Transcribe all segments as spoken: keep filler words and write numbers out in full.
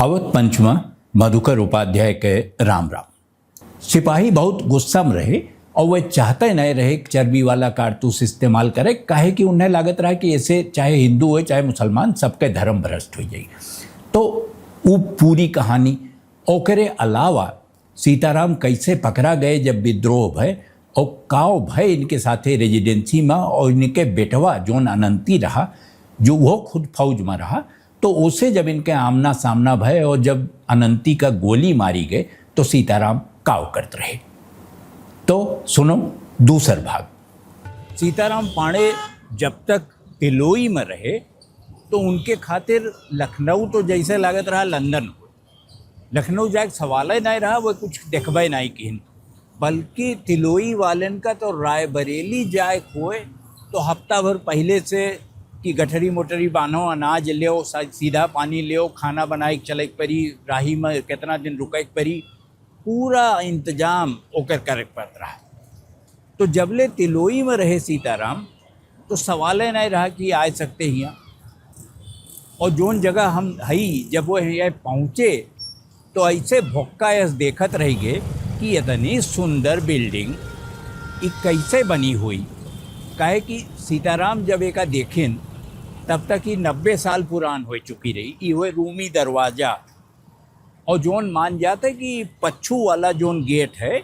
अवध पंचमा मधुकर उपाध्याय के राम राम। सिपाही बहुत गुस्सा में रहे और वह चाहते नहीं रहे कि चर्बी वाला कारतूस इस्तेमाल करे, काहे कि उन्हें लागत रहा कि ऐसे चाहे हिंदू हो चाहे मुसलमान, सबके धर्म भ्रष्ट हो जाई। तो वो पूरी कहानी। ओकरे अलावा सीताराम कैसे पकड़ा गए जब विद्रोह भय, और काव भय इनके साथे रेजिडेंसी में, और इनके बेटवा जोन अनंती रहा, जो वो खुद फौज में रहा, तो उसे जब इनके आमना सामना भय और जब अनंती का गोली मारी गए, तो सीताराम काव करत रहे। तो सुनो दूसर भाग। सीताराम पांड़े जब तक तिलोई में रहे, तो उनके खातिर लखनऊ तो जैसे लागत रहा लंदन हो। लखनऊ जाए के सवाले नहीं रहा, वो कुछ देखबे नहीं किन, बल्कि तिलोई वालन का तो रायबरेली जाए के होए, तो हफ्ता भर पहले से कि गठरी मोटरी बांधो, अनाज लेओ, सा-, सीधा पानी लेओ, खाना बनाए के चले के परी, राही में कितना दिन रुके के परी, पूरा इंतजाम ओकर करे के पड़त रहा। तो जबले तिलोई में रहे सीताराम, तो सवाले नहीं रहा कि आ सकते हियाँ। और जोन जगह हम हई, जब वो यहाँ पहुँचे, तो ऐसे भोक्का यस देखत रह गए कि इतनी सुंदर बिल्डिंग ई कैसे बनी हुई। काहे कि सीताराम जब एका देखिन, तब तक ई नब्बे साल पुरान हो चुकी रही। ई हुए रूमी दरवाजा, और जोन मान जाते कि पच्छू वाला जोन गेट है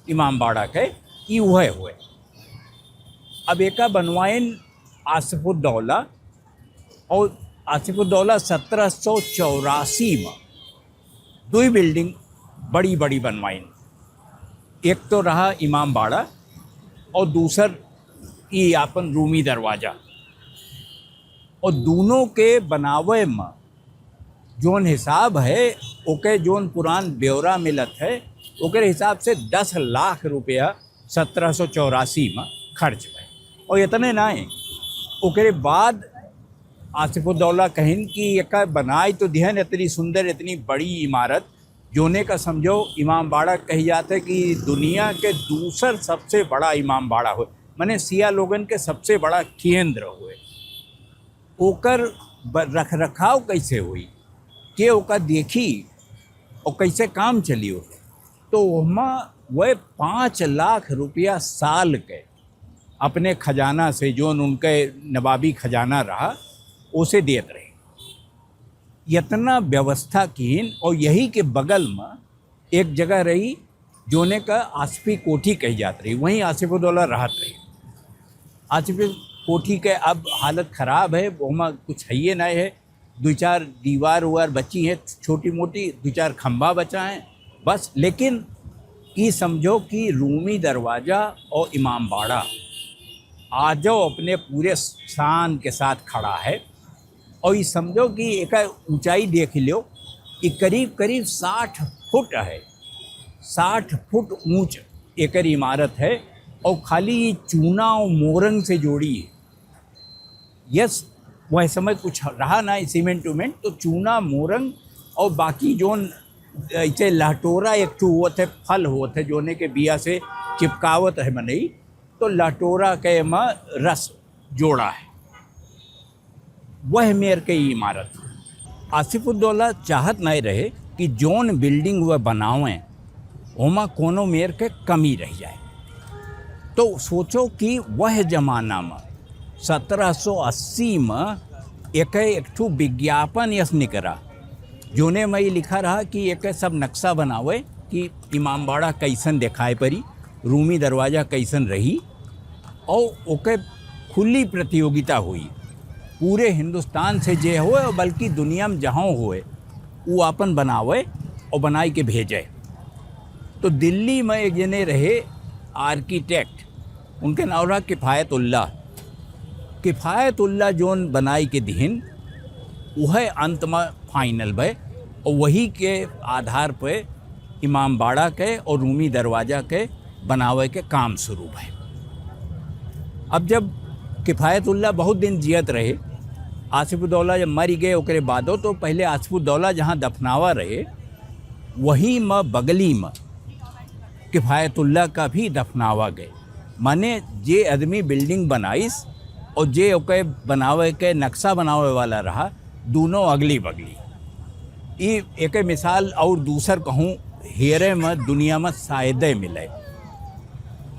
इमामबाड़ा के, ई उहे हुए। अब एका बनवाइन आसिफुद्दौला, और आसिफुद्दौला सत्रह सौ चौरासी में दुई बिल्डिंग बड़ी बड़ी बनवाइन। एक तो रहा इमामबाड़ा और दूसर ई आपन रूमी दरवाजा। और दोनों के बनावे में जोन हिसाब है, ओके जोन पुरान ब्यौरा मिलत है, ओकरे हिसाब से दस लाख रुपया सत्रह सौ चौरासी में खर्च भए। और इतने नाहीं, ओकरे बाद आसिफुद्दौला कहिन कि एका बनाई तो दिहन इतनी सुंदर, इतनी बड़ी इमारत, जोने का समझो इमामबाड़ा कही जात है कि दुनिया के दूसर सबसे बड़ा इमामबाड़ा हो, माने सिया लोगन के सबसे बड़ा केंद्र हुए। ओकर ब-, रख रखाव कैसे होई, के ओका देखी और कैसे काम चली ओके? तो ओमा वह पाँच लाख रुपया साल के अपने खजाना से, जोन उनके नवाबी खजाना रहा, ओसे देत रहे। इतना व्यवस्था कीन, और यही के बगल में एक जगह रही, जोने का आसिफी कोठी कही जात रही, वहीं आसिफुद्दौला रहत रही। आसिफी कोठी के अब हालत खराब है, ओमा कुछ हइये नहीं है, दो चार दीवार उवार बची हैं छोटी मोटी, दो चार खंभा बचा है बस। लेकिन ई समझो कि रूमी दरवाजा और इमामबाड़ा आजो अपने पूरे शान के साथ खड़ा है। और ई समझो कि एकर ऊंचाई देख लो, ई करीब करीब साठ फुट है, साठ फुट ऊंच एकर इमारत है। और खाली ई चूना और मोरंग से जोड़ी है। यस, वह समय कुछ रहा ना सीमेंट उमेंट, तो चूना मोरंग और बाकी जोन ऐसे लहटोरा एक ठो होत है, फल होत है, जोने के बिया से चिपकावत है मनई, तो लहटोरा के एमा रस जोड़ा है। वह मेर के ई इमारत। आसिफुद्दौला चाहत नहीं रहे कि जोन बिल्डिंग वह बनावें, ओमा कोनो मेर के कमी रह जाए। तो सोचो कि वह जमाना में सत्रह सौ अस्सी में एक, एक ठो विज्ञापन यस निकरा, जोने में ई लिखा रहा कि एक सब नक्शा बनावे कि इमामबाड़ा कैसन दिखाई पड़ी, रूमी दरवाजा कैसन रही, और ओके खुली प्रतियोगिता हुई। पूरे हिंदुस्तान से जे होए और बल्कि दुनिया में जहाँ होए, वो आपन बनावे और बनाई के भेजे। तो दिल्ली में एक जने रहे आर्किटेक्ट, उनके नाम रहा किफ़ायतुल्ला। किफ़ायतुल्ला जोन बनाई के दिहिन, वह अंत में फाइनल भय और वही के आधार पे इमामबाड़ा के और रूमी दरवाजा के बनावे के काम शुरू भय। अब जब किफ़ायतुल्ला बहुत दिन जियत रहे, आसिफुद्दौला जब मर गए, ओकरे बादो तो पहले आसिफुद्दौला जहाँ दफनावा रहे, वही में बगली में किफ़ायतुल्ला का भी दफनावा गए। माने जे आदमी बिल्डिंग बनाइस और जे ओके बनावे के नक्शा बनावे वाला रहा, दोनों अगली बगली। ई एक मिसाल और दूसर कहूँ, हेरे में दुनिया में शायदे मिले।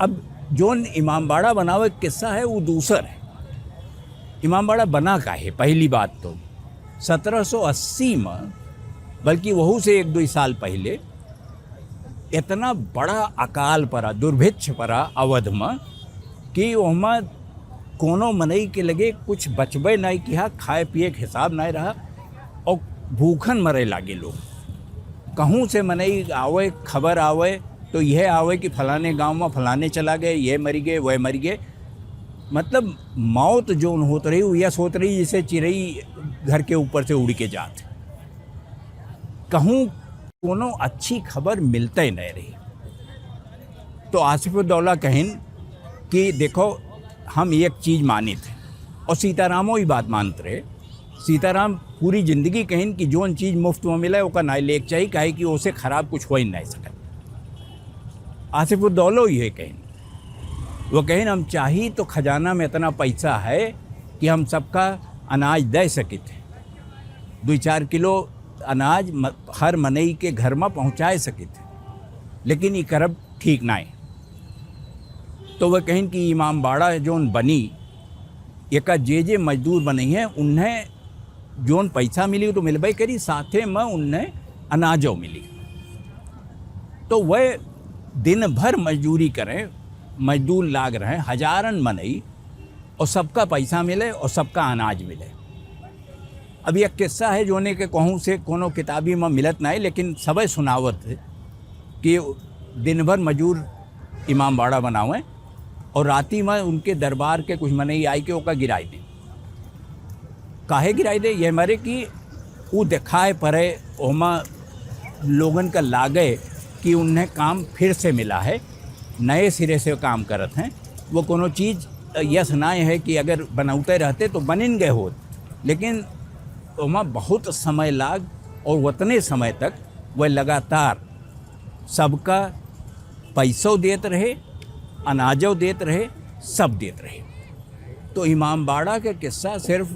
अब जोन इमामबाड़ा बनावे के किस्सा है, वो दूसर है। इमामबाड़ा बना का है? पहली बात तो सत्रह सौ अस्सी में, बल्कि वहू से एक दो साल पहले, इतना बड़ा अकाल पड़ा, दुर्भिक्ष पड़ा अवध में, कि ओहमा कोनो मनई के लगे कुछ बचबे नाई किहा, खाए पिए के हिसाब नाई रहा और भूखन मरे लागे लोग। कहूँ से मनई आवे, खबर आवे, तो यह आवे कि फलाने गांव में फलाने चला गए, यह मर गए, वह मर गए। मतलब, मौत जोन होत रही, वो यस होत रही जैसे चिरई घर के ऊपर से उड़ के जात। कहूँ कोनो अच्छी खबर मिलते नहीं रही। तो आसिफुद्दौला कहिन कि देखो, हम एक चीज मानित है, और सीतारामो ही बात मानत रहे। सीताराम पूरी जिंदगी कहिन कि जोन चीज मुफ्त में मिले, ओका नाई लेके चाहिए, काहे कि ओसे खराब कुछ हो ही नहीं सकत। आसिफुद्दौलो ये कहिन, वो कहिन, हम चाही तो खजाना में इतना पैसा है कि हम सबका अनाज दे सकित है, दो चार किलो अनाज म-, हर मनई के घर में पहुँचाए सकित है, लेकिन ई करब ठीक नाई। तो वह कहिन कि इमामबाड़ा जोन बनी, एका जे जे मजदूर बनी हैं, उन्हें जोन पैसा मिली, वो तो मिलबे करी, साथे में उन्हें अनाजो मिली। तो वह दिन भर मजदूरी करें, मजदूर लाग रहे, हजारन मनई, और सबका पैसा मिले और सबका अनाज मिले। अब यह किस्सा है, जोने के कहूँ से कोनो किताबी में मिलत नहीं, लेकिन सबे सुनावत है कि दिन भर मजदूर इमामबाड़ा बनावें और राती में उनके दरबार के कुछ मनई आई के ओका गिराई दें। काहे गिराई दे? ये मारे कि ऊ देखाए पड़े, ओमा लोगन का लागे कि उन्हें काम फिर से मिला है, नए सिरे से काम करत हैं। वो कोनो चीज यस नाय है कि अगर बनौते रहते तो बनिन गए होत, लेकिन ओमा बहुत समय लाग और उतने समय तक वह लगातार सबका पैसो देत रहे, अनाजो देत रहे, सब देत रहे। तो इमामबाड़ा के किस्सा सिर्फ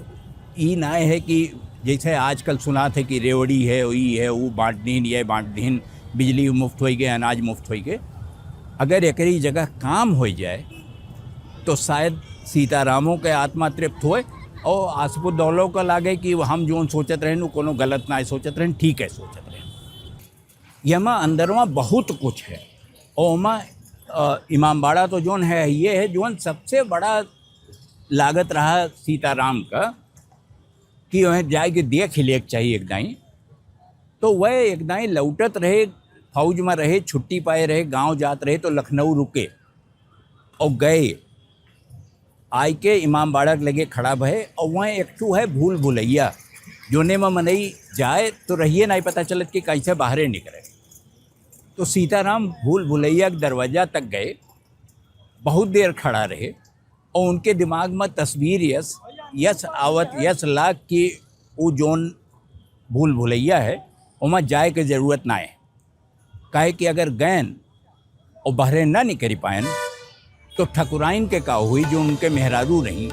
ई नाय है कि जैसे आजकल सुनात है कि रेवड़ी है, ई है, ऊ बाँट दीन, ये बाँट दीन, बिजली मुफ्त होई गए, अनाज मुफ्त होई गए। अगर एकरी जगह काम होई जाए, तो शायद सीतारामों के आत्मा तृप्त होए और आसिफुद्दौलो का लागे कि हम जोन सोचत रहेन, उ कोनो गलत नाय सोचत रहेन, ठीक है सोचत रहेन। यमा अंदरवा बहुत कुछ है। ओमा, अ, इमामबाड़ा तो जोन है, ये है जोन सबसे बड़ा लागत रहा सीताराम का कि वह जाए के देख ही लेक चाहिए एक दाई। तो वह एक दाई लौटत रहे, फौज में रहे, छुट्टी पाए रहे, गांव जात रहे, तो लखनऊ रुके और गए। आय के इमामबाड़ा के लगे खड़ा भए और वह एक ठू है भूल भुलैया, जोने में मनई जाए तो रहिए नाई पता चलत कि कैसे बाहरे निकले। तो सीताराम भूल भुलैया के दरवाजा तक गए, बहुत देर खड़ा रहे और उनके दिमाग में तस्वीर यस, यस आवत, यस लाग कि वो जोन भूल भुलैया है, ओमा जाए के जरूरत ना है। काहे कि अगर गयन और बहरे ना निकरी पायन, तो ठकुराइन के का हुई, जो उनके मेहरारू रही,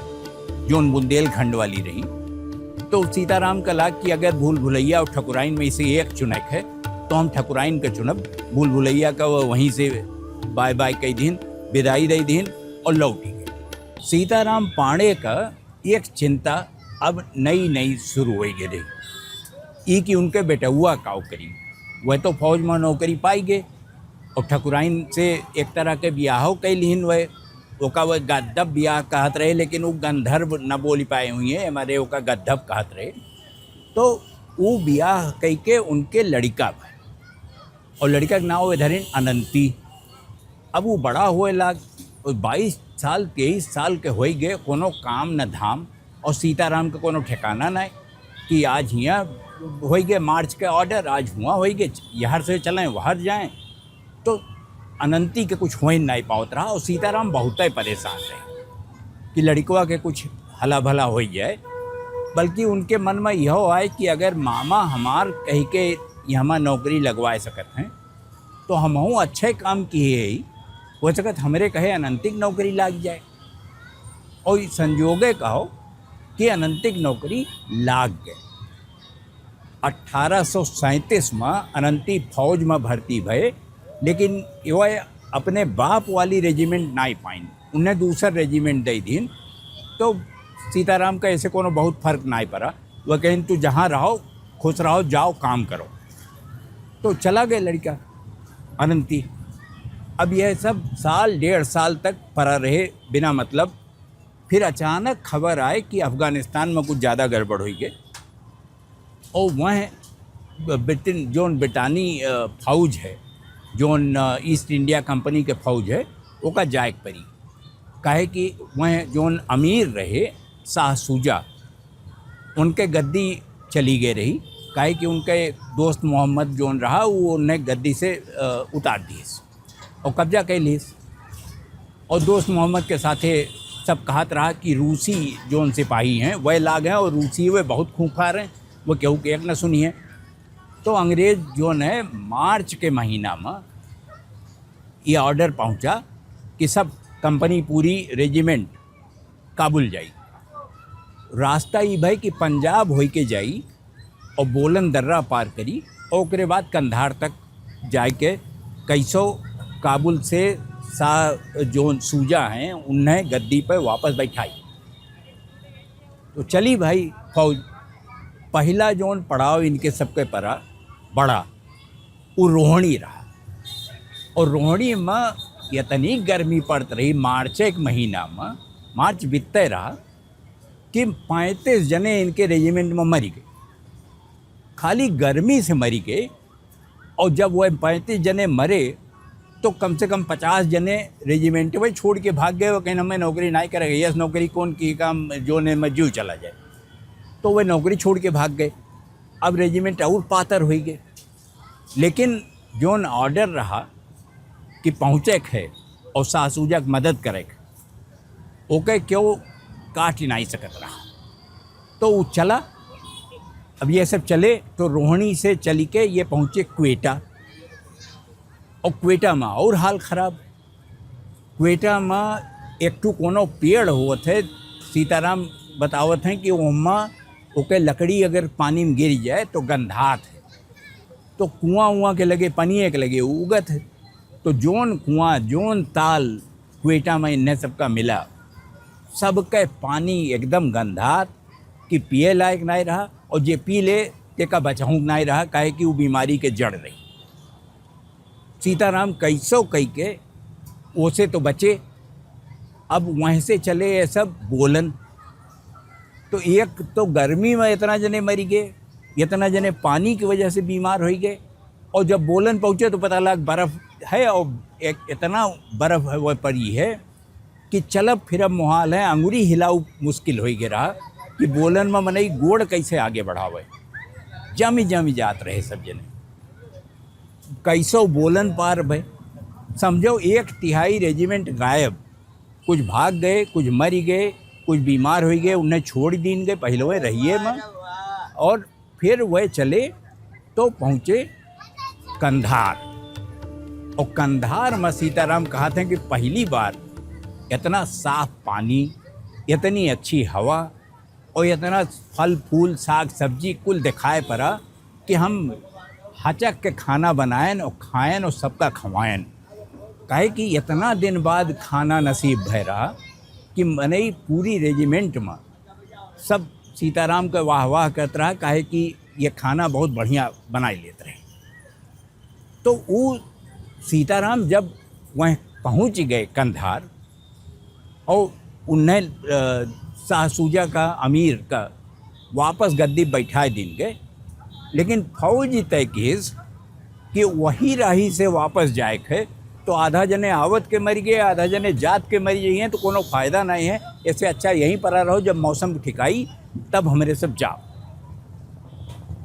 जो उन बुंदेलखंड वाली रही। तो सीताराम का लाग कि अगर भूल भुलैया और ठकुराइन में से एक चुनक है, तो हम ठकुराइन के चुनब, भूल भुलैया का वो वहीं से बाय बाय कह दीन, विदाई दे दीन और लौट गए। सीताराम पांडे का एक चिंता अब नई नई शुरू होई गई रही, ई कि उनके बेटउआ काव करी। वह तो फौज में नौकरी पाई गए और ठकुराइन से एक तरह के बियाहो कई लिहिन। वह ओका वह गद्धप बियाह कहत रहे, लेकिन वो गंधर्व न बोली पाए हुई है, हमारे ओका गद्धप कहत रहे। तो वो बियाह कई के उनके लड़का भए और लड़का के नाव धरिन अनंती। अब वो बड़ा होए लाग, वो बाईस साल, तेईस साल के होई गए, कोनो काम न धाम, और सीताराम के कोनो ठिकाना नहीं कि आज हियाँ होई गए मार्च के ऑर्डर, आज हुआ होई गए, यहाँ से चलें, वहाँ जाएं। तो अनंती के कुछ हो ही नहीं पावत रहा और सीताराम बहुत ही परेशान रहे कि लड़कवा के कुछ हला भला हो जाए, बल्कि उनके मन में यह आए कि अगर मामा हमार कह के यहाँ नौकरी लगवाए सकत हैं, तो हमहूँ अच्छे काम किए ही, हो सकत हमरे कहे अनंतिक नौकरी लाग जाए। और ई संजोगे कहो कि अनंतिक नौकरी लाग गए। अठारह सौ सैंतीस में अनंती फौज में भर्ती भए, लेकिन वह अपने बाप वाली रेजिमेंट नाई पाइन, उन्हें दूसर रेजिमेंट दे दीन। तो सीताराम का ऐसे कोनो बहुत फर्क नाई पड़ा। वह कहें, "तू जहाँ रहो, खुश रहो, जाओ, काम करो।" तो चला गए लड़का अनंती। अब यह सब साल, डेढ़ साल तक पड़ा रहे बिना मतलब। फिर अचानक खबर आए कि अफगानिस्तान में कुछ ज़्यादा गड़बड़ हुई गए। और वह ब्रिटेन, जोन ब्रिटानी, अ, फौज है, जोन, अ, ईस्ट इंडिया कंपनी के फौज है, ओका जाए के पड़ी। काहे कि वह जोन अमीर रहे, शाह शुजा, उनके गद्दी चली गए रही। काहे कि उनके दोस्त मोहम्मद जोन रहा, वो उन्हें गद्दी से, अ, उतार दिएस और कब्जा कर लिएस। और दोस्त मोहम्मद के साथे सब कहत रहा कि रूसी जोन सिपाही हैं, वह लाग हैं और रूसी वे बहुत खूंखार हैं, वो केहू के एक न सुनिए। तो अंग्रेज जोन है, मार्च के महीना में ये ऑर्डर पहुंचा कि सब कंपनी, पूरी रेजिमेंट काबुल जाई। रास्ता ई भई कि पंजाब होई के जाई और बोलन दर्रा पार करी और ओकरे बाद कंधार तक जाए के कैसो काबुल से शाह जोन शुजा हैं, उन्हें गद्दी पे वापस बैठाई। तो चली भाई फौज। पहला जोन पड़ाव इनके सबके परा बड़ा, उ रोहिणी रहा। और रोहिणी में इतनी गर्मी पड़त रही, मार्च एक महीना में, मार्च बीतते रहा कि पैंतीस जने इनके रेजिमेंट में मरी गए, खाली गर्मी से मरी गए। और जब वह पैंतीस जने मरे, तो कम से कम पचास जने रेजिमेंट में छोड़ के भाग गए। वो कहें, "हमें नौकरी नहीं करेगा, यस नौकरी कौन की काम, जोन में जीव चला जाए।" तो वह नौकरी छोड़ के भाग गए। अब रेजिमेंट और पातर हुई गए। लेकिन जोन ऑर्डर रहा कि पहुँचे के है और शाह शुजा के मदद करे के, ओके क्यों काट ही नहीं सकत रहा। तो वो चला। अब ये सब चले तो रोहिणी से चली के ये पहुँचे क्वेटा। और क्वेटा में और हाल खराब। क्वेटा में एक ठो कोनो पेड़ होत है, सीताराम बतावत हैं कि ओमा ओके लकड़ी अगर पानी में गिर जाए तो गंधात है। तो कुआं उआं के लगे, पनिये के लगे उगत है। तो जोन कुआं, जोन ताल क्वेटा में इन्हें सबका मिला, सबके पानी एकदम गंधात कि पिए लायक नाय रहा, और जे पी ले, तेका बचहूँ नाय रहा, काहे कि वो बीमारी के जड़ रही। सीताराम कैसो कई के ओसे तो बचे। अब वहीं से चले ये सब बोलन। तो एक तो गर्मी में इतना जने मरी गए, इतना जने पानी की वजह से बीमार हो गए। और जब बोलन पहुँचे तो पता लग बर्फ है, और एक इतना बर्फ है वह पड़ी है कि चलब फिरब मुहाल है, अंगुरी हिलाऊ मुश्किल हो गए रहा कि बोलन में मनई गोड़ कैसे आगे बढ़ावे। जमी जमी जात रहे सब जने। कैसो बोलन पार भय, समझो एक तिहाई रेजिमेंट गायब। कुछ भाग गए, कुछ मर गए, कुछ बीमार हो गए, उन्हें छोड़ दीन गए पहले रहिए में। और फिर वह चले तो पहुँचे कंधार। और कंधार में सीताराम कहत हैं कि पहली बार इतना साफ पानी, इतनी अच्छी हवा और इतना फल फूल, साग सब्जी कुल दिखाए पड़ा कि हम हचक के खाना बनाएन और खाएन और सबका खवाएन। काहे कि इतना दिन बाद खाना नसीब भय रहा कि मनई पूरी रेजिमेंट में सब सीताराम के वाह वाह करत रहा, काहे कि ये खाना बहुत बढ़िया बनाई लेत रहे। तो वो सीताराम जब वहीं पहुँच गए कंधार और उन्हें, अ, शाह शुजा का, अमीर का, वापस गद्दी बैठाए दीन गए, लेकिन फौज तय कीस कि वही राही से वापस जाए के, तो आधा जने आवत के मर गए, आधा जने जात के मर गए हैं, तो कोनो फायदा नहीं है। इससे अच्छा यहीं पर रहो, जब मौसम ठिकाई तब हमरे सब जाओ।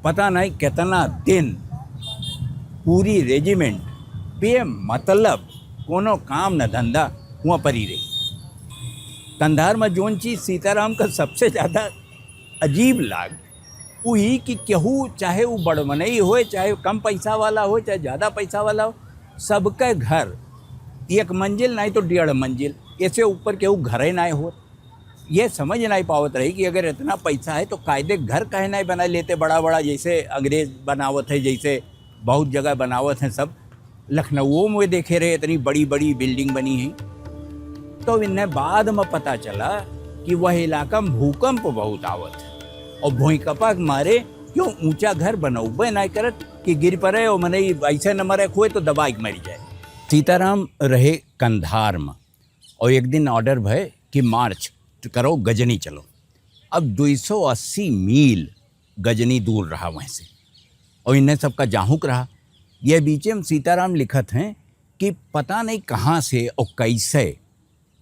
पता नहीं कितना दिन पूरी रेजिमेंट बेमतलब कोनो काम न धंधा हुआ परी रही। कंधार में जोन चीज सीताराम का सबसे ज़्यादा अजीब लाग, वही कि केहू, चाहे वो बड़ मनई होए, चाहे कम पैसा वाला होए, चाहे ज़्यादा पैसा वाला हो, सबके घर एक मंजिल नहीं तो डेढ़ मंजिल, ऐसे ऊपर केहू घरे नहीं होत। ये समझ नाहीं पावत रही कि अगर इतना पैसा है तो कायदे घर काहे नाहीं बना लेते बड़ा बड़ा, जैसे अंग्रेज बनावत है, जैसे बहुत जगह बनावत हैं सब। लखनऊ में देखे रहे, इतनी बड़ी बड़ी बिल्डिंग बनी है। तो इन्हें बाद में पता चला कि वह इलाका में भूकंप बहुत आवत है और भूकंपा के मारे क्यों ऊंचा घर बनौबे नाहीं करत कि गिर पड़े और मनई ऐसे न मरे, खोए तो दबाई के मर जाए। सीताराम रहे कंधार में और एक दिन ऑर्डर भय कि मार्च करो, गजनी चलो। अब दो सौ अस्सी मील गजनी दूर रहा वहीं से और इन्हें सबका जाहुक रहा। यह बीचे में सीताराम लिखत हैं कि पता नहीं कहाँ से और कैसे,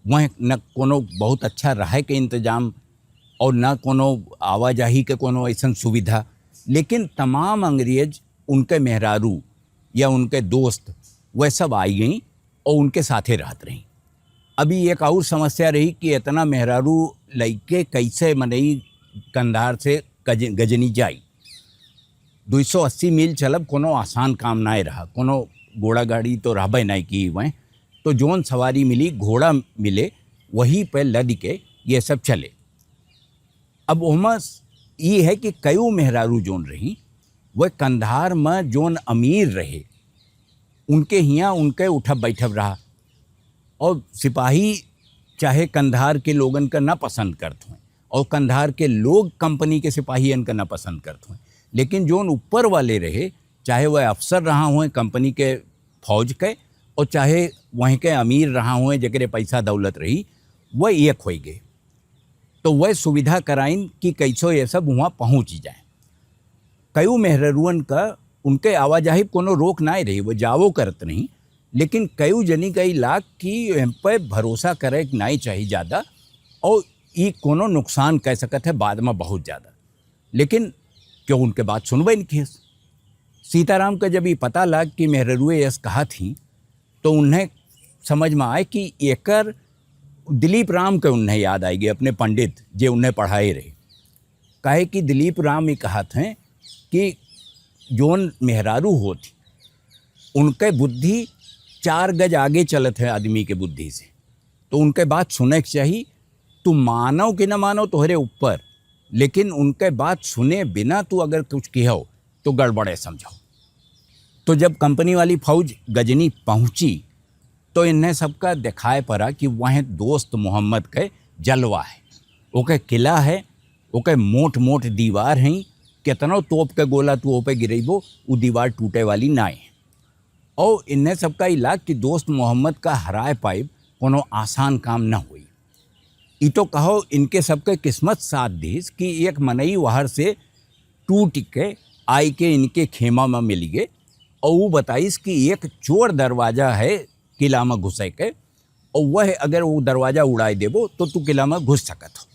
वह न कोनो बहुत अच्छा रहे के इंतजाम और न कोनो आवाजाही के कोनो ऐसन सुविधा, लेकिन तमाम अंग्रेज, उनके मेहरारू या उनके दोस्त, वह सब आई गई और उनके साथे रहत रही। अभी एक और समस्या रही कि इतना मेहरारू लइके कैसे मनई कंधार से गज-, गजनी जाई। दो सौ अस्सी मील चलब कोनो आसान काम नाय रहा, कोनो घोड़ा गाड़ी तो रहबे नाय की वह, तो जोन सवारी मिली, घोड़ा मिले, वही पे लद के ये सब चले। अब ओमा स-, ई है कि कयू मेहरारू जोन रही, वह कंधार में जोन अमीर रहे, उनके हियाँ उनके उठब बैठब रहा। और सिपाही चाहे कंधार के लोगन का ना पसंद करत हुए और कंधार के लोग कंपनी के सिपाहियन का ना पसंद करत हुए, लेकिन जोन ऊपर वाले रहे, चाहे वह अफसर रहा हुए कंपनी के फौज के और चाहे वहीं के अमीर रहा हुए, जेकरे पैसा दौलत रही, वह एक होई गए। तो वह सुविधा कराइन कि कैसो ये सब वहाँ पहुँच जाए। कयू मेहररुअन का उनके आवाजाही कोनो रोक नाय रही, वो जावो करत नहीं, लेकिन कयू जनी का ई लाग कि एम पे भरोसा करे के नाय चाही ज्यादा, और ई कोनो नुकसान कह सकत है बाद में बहुत ज्यादा। लेकिन क्यों उनके बात सुनबे नहीं किए। सीताराम का जब ई पता लाग कि मेहररुए यस कहा थी, तो उन्हें समझ में आए कि एकर दिलीप राम के उन्हें याद आएगी, अपने पंडित जे उन्हें पढ़ाए रहे। काहे कि दिलीप राम ये कहत हैं कि जोन मेहरारू होत ही, उनके बुद्धि चार गज आगे चलत है आदमी के बुद्धि से। तो उनके बात सुने के चाही। तू मानो कि न मानो, तोहरे ऊपर, लेकिन उनके बात सुने बिना तू अगर कुछ किहो, तो गड़बड़े समझो। तो जब कंपनी वाली फौज गजनी पहुँची, तो इन्हें सबका दिखाए पड़ा कि वह दोस्त मोहम्मद के जलवा है, ओके किला है, ओके मोट मोट दीवार हैं, कितनो तोप के गोला तू ओपे गिरेबो, उ दीवार टूटे वाली नाय है। और इन्हें सबका ई लाग कि दोस्त मोहम्मद का हराए पाइब कोनो आसान काम न होई। ई तो कहो, इनके सबके किस्मत साथ दीस कि एक मनई वहर से टूट के आई के इनके खेमा में मिल गए और वो बताइस कि एक चोर दरवाजा है किला में घुसे के, और वह अगर वो दरवाजा उड़ाए देबो तो तू किला में घुस सकत हो।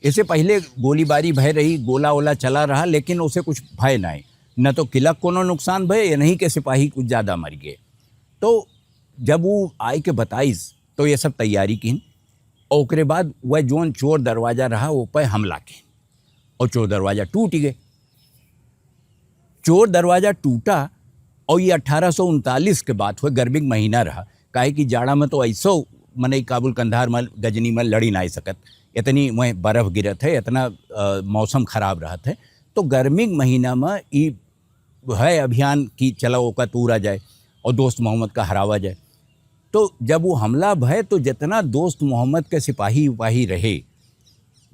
इससे पहले गोलीबारी भय रही, गोला ओला चला रहा, लेकिन उसे कुछ भय नाय, न तो किला कोनो नुकसान भय, या नहीं के सिपाही कुछ ज्यादा मर गए। तो जब वो आए के बताइस तो ये सब तैयारी कीन, और ओकरे बाद वह जोन चोर दरवाजा रहा, वो पे हमला कीन और चोर दरवाजा टूट गए। चोर दरवाजा टूटा और ये अठारह सौ उनतालीस के बात हुए, गर्मी के महीना रहा, काहे कि जाड़ा में तो ऐसो मनई काबुल कंधार में गजनी में लड़ी ना सकत, इतनी वह बर्फ गिरत है, इतना, अ, मौसम खराब रहत है। तो गर्मी के महीना में ई है अभियान कि चलो ओका तूरा जाए और दोस्त मोहम्मद का हरावा जाए। तो जब वो हमला भय तो जितना दोस्त मोहम्मद के सिपाही उपाही रहे,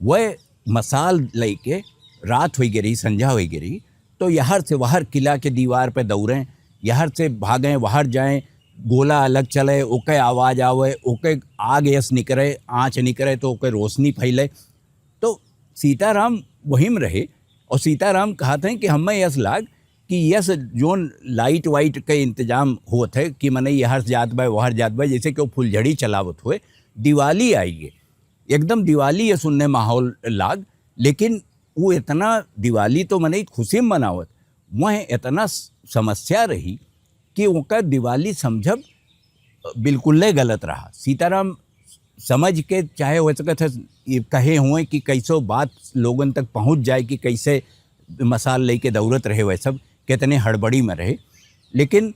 वह मसाल लेके रात होई गई रही, संझा होई गई रही, तो यहर से वहर किला के दीवार पे दौड़ें, यहर से भागें, वहर जाएं, गोला अलग चले, ओके आवाज आवे, ओके आग यस निकरे, आँच निकरे तो ओके रोशनी फैले। तो सीताराम वही में रहे और सीताराम कहत हैं कि हमें यस लाग कि यस जोन लाइट वाइट के इंतजाम होत है कि मने यहर जात बा, वहर जात बा, जैसे कि वो फुलझड़ी चलावत हुए, दिवाली आई है, एकदम दिवाली यस उन्हें माहौल लाग। लेकिन वो इतना दिवाली तो मने खुशी में मनावत, वह इतना स-, समस्या रही कि ओकर दिवाली समझब बिल्कुले गलत रहा। सीताराम समझ के चाहे हो सकत है ये कहे हुए कि कैसो बात लोगन तक पहुँच जाए कि कैसे मसाल लेके दौड़त रहे, वह सब कितने हड़बड़ी में रहे। लेकिन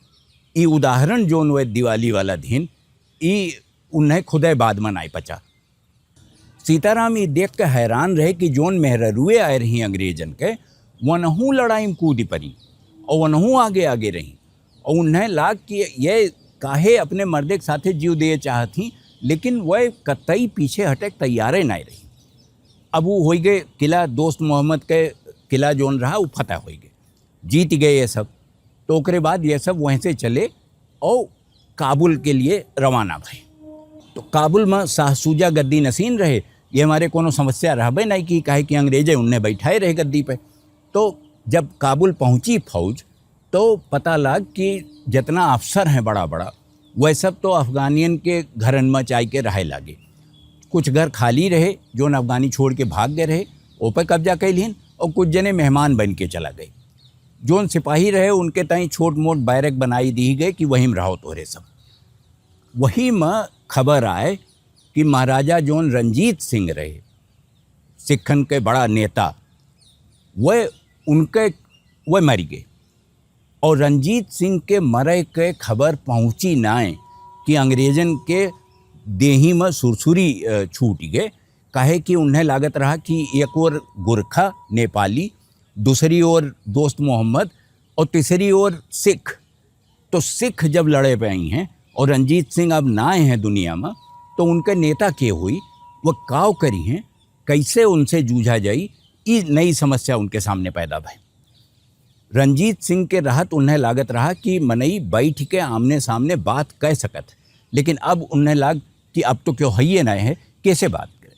ई उदाहरण जोन वह दिवाली वाला दिन, ई उन्हें खुदे बाद में नाई पचा। सीताराम ई देख के हैरान रहे कि जोन मेहररुए आए रही अंग्रेजन के, वनहू लड़ाई में कूद पड़ी और वनहू आगे आगे रही। और उन्हें लाग कि ये काहे अपने मर्दे के साथे जीव दिए चाहत ही, लेकिन वह कतई पीछे हटे के तैयारे नाय रही। अब वो होई गए किला, दोस्त मोहम्मद के किला जोन रहा, वो फतह होई गए, जीत गए ये सब। तो ओकरे बाद ये सब वहीं से चले और काबुल के लिए रवाना भए। तो काबुल में शाह शुजा गद्दी नशीन रहे, ये हमारे कोनो समस्या रहबे नहीं की, काहे कि अंग्रेजे उन्हें बैठाए रहे गद्दी पे। तो जब काबुल पहुंची फौज, तो पता लग कि जितना अफसर हैं बड़ा बड़ा, वह सब तो अफगानियन के घरन में जाए के रहे लागे। कुछ घर खाली रहे, जोन अफगानी छोड़ के भाग गए रहे, ओ पे कब्जा कैलिन, और कुछ जने मेहमान बन के चला गए। जोन सिपाही रहे, उनके ताई छोट मोट बैरक बनाई दी गए कि वहीं में रहो तोहरे सब। वही में खबर आए कि महाराजा जोन रंजीत सिंह रहे, सिखन के बड़ा नेता, वह उनके, वह मर गए। और रंजीत सिंह के मरे के खबर पहुंची नाय कि अंग्रेजन के देही में सुरसुरी, अ, छूट गए, काहे कि उन्हें लागत रहा कि एक ओर गोरखा नेपाली, दूसरी ओर दोस्त मोहम्मद और तीसरी ओर सिख। तो सिख जब लड़े पे आई हैं और रंजीत सिंह अब ना आए हैं दुनिया में, तो उनके नेता के हुई, वो काव करी हैं, कैसे उनसे जूझा जाई, ई नई समस्या उनके सामने पैदा भई। रंजीत सिंह के रहत उन्हें लागत रहा कि मनई बैठ के आमने सामने बात कह सकत, लेकिन अब उन्हें लाग कि अब तो क्यों हइये ना है, कैसे बात करे।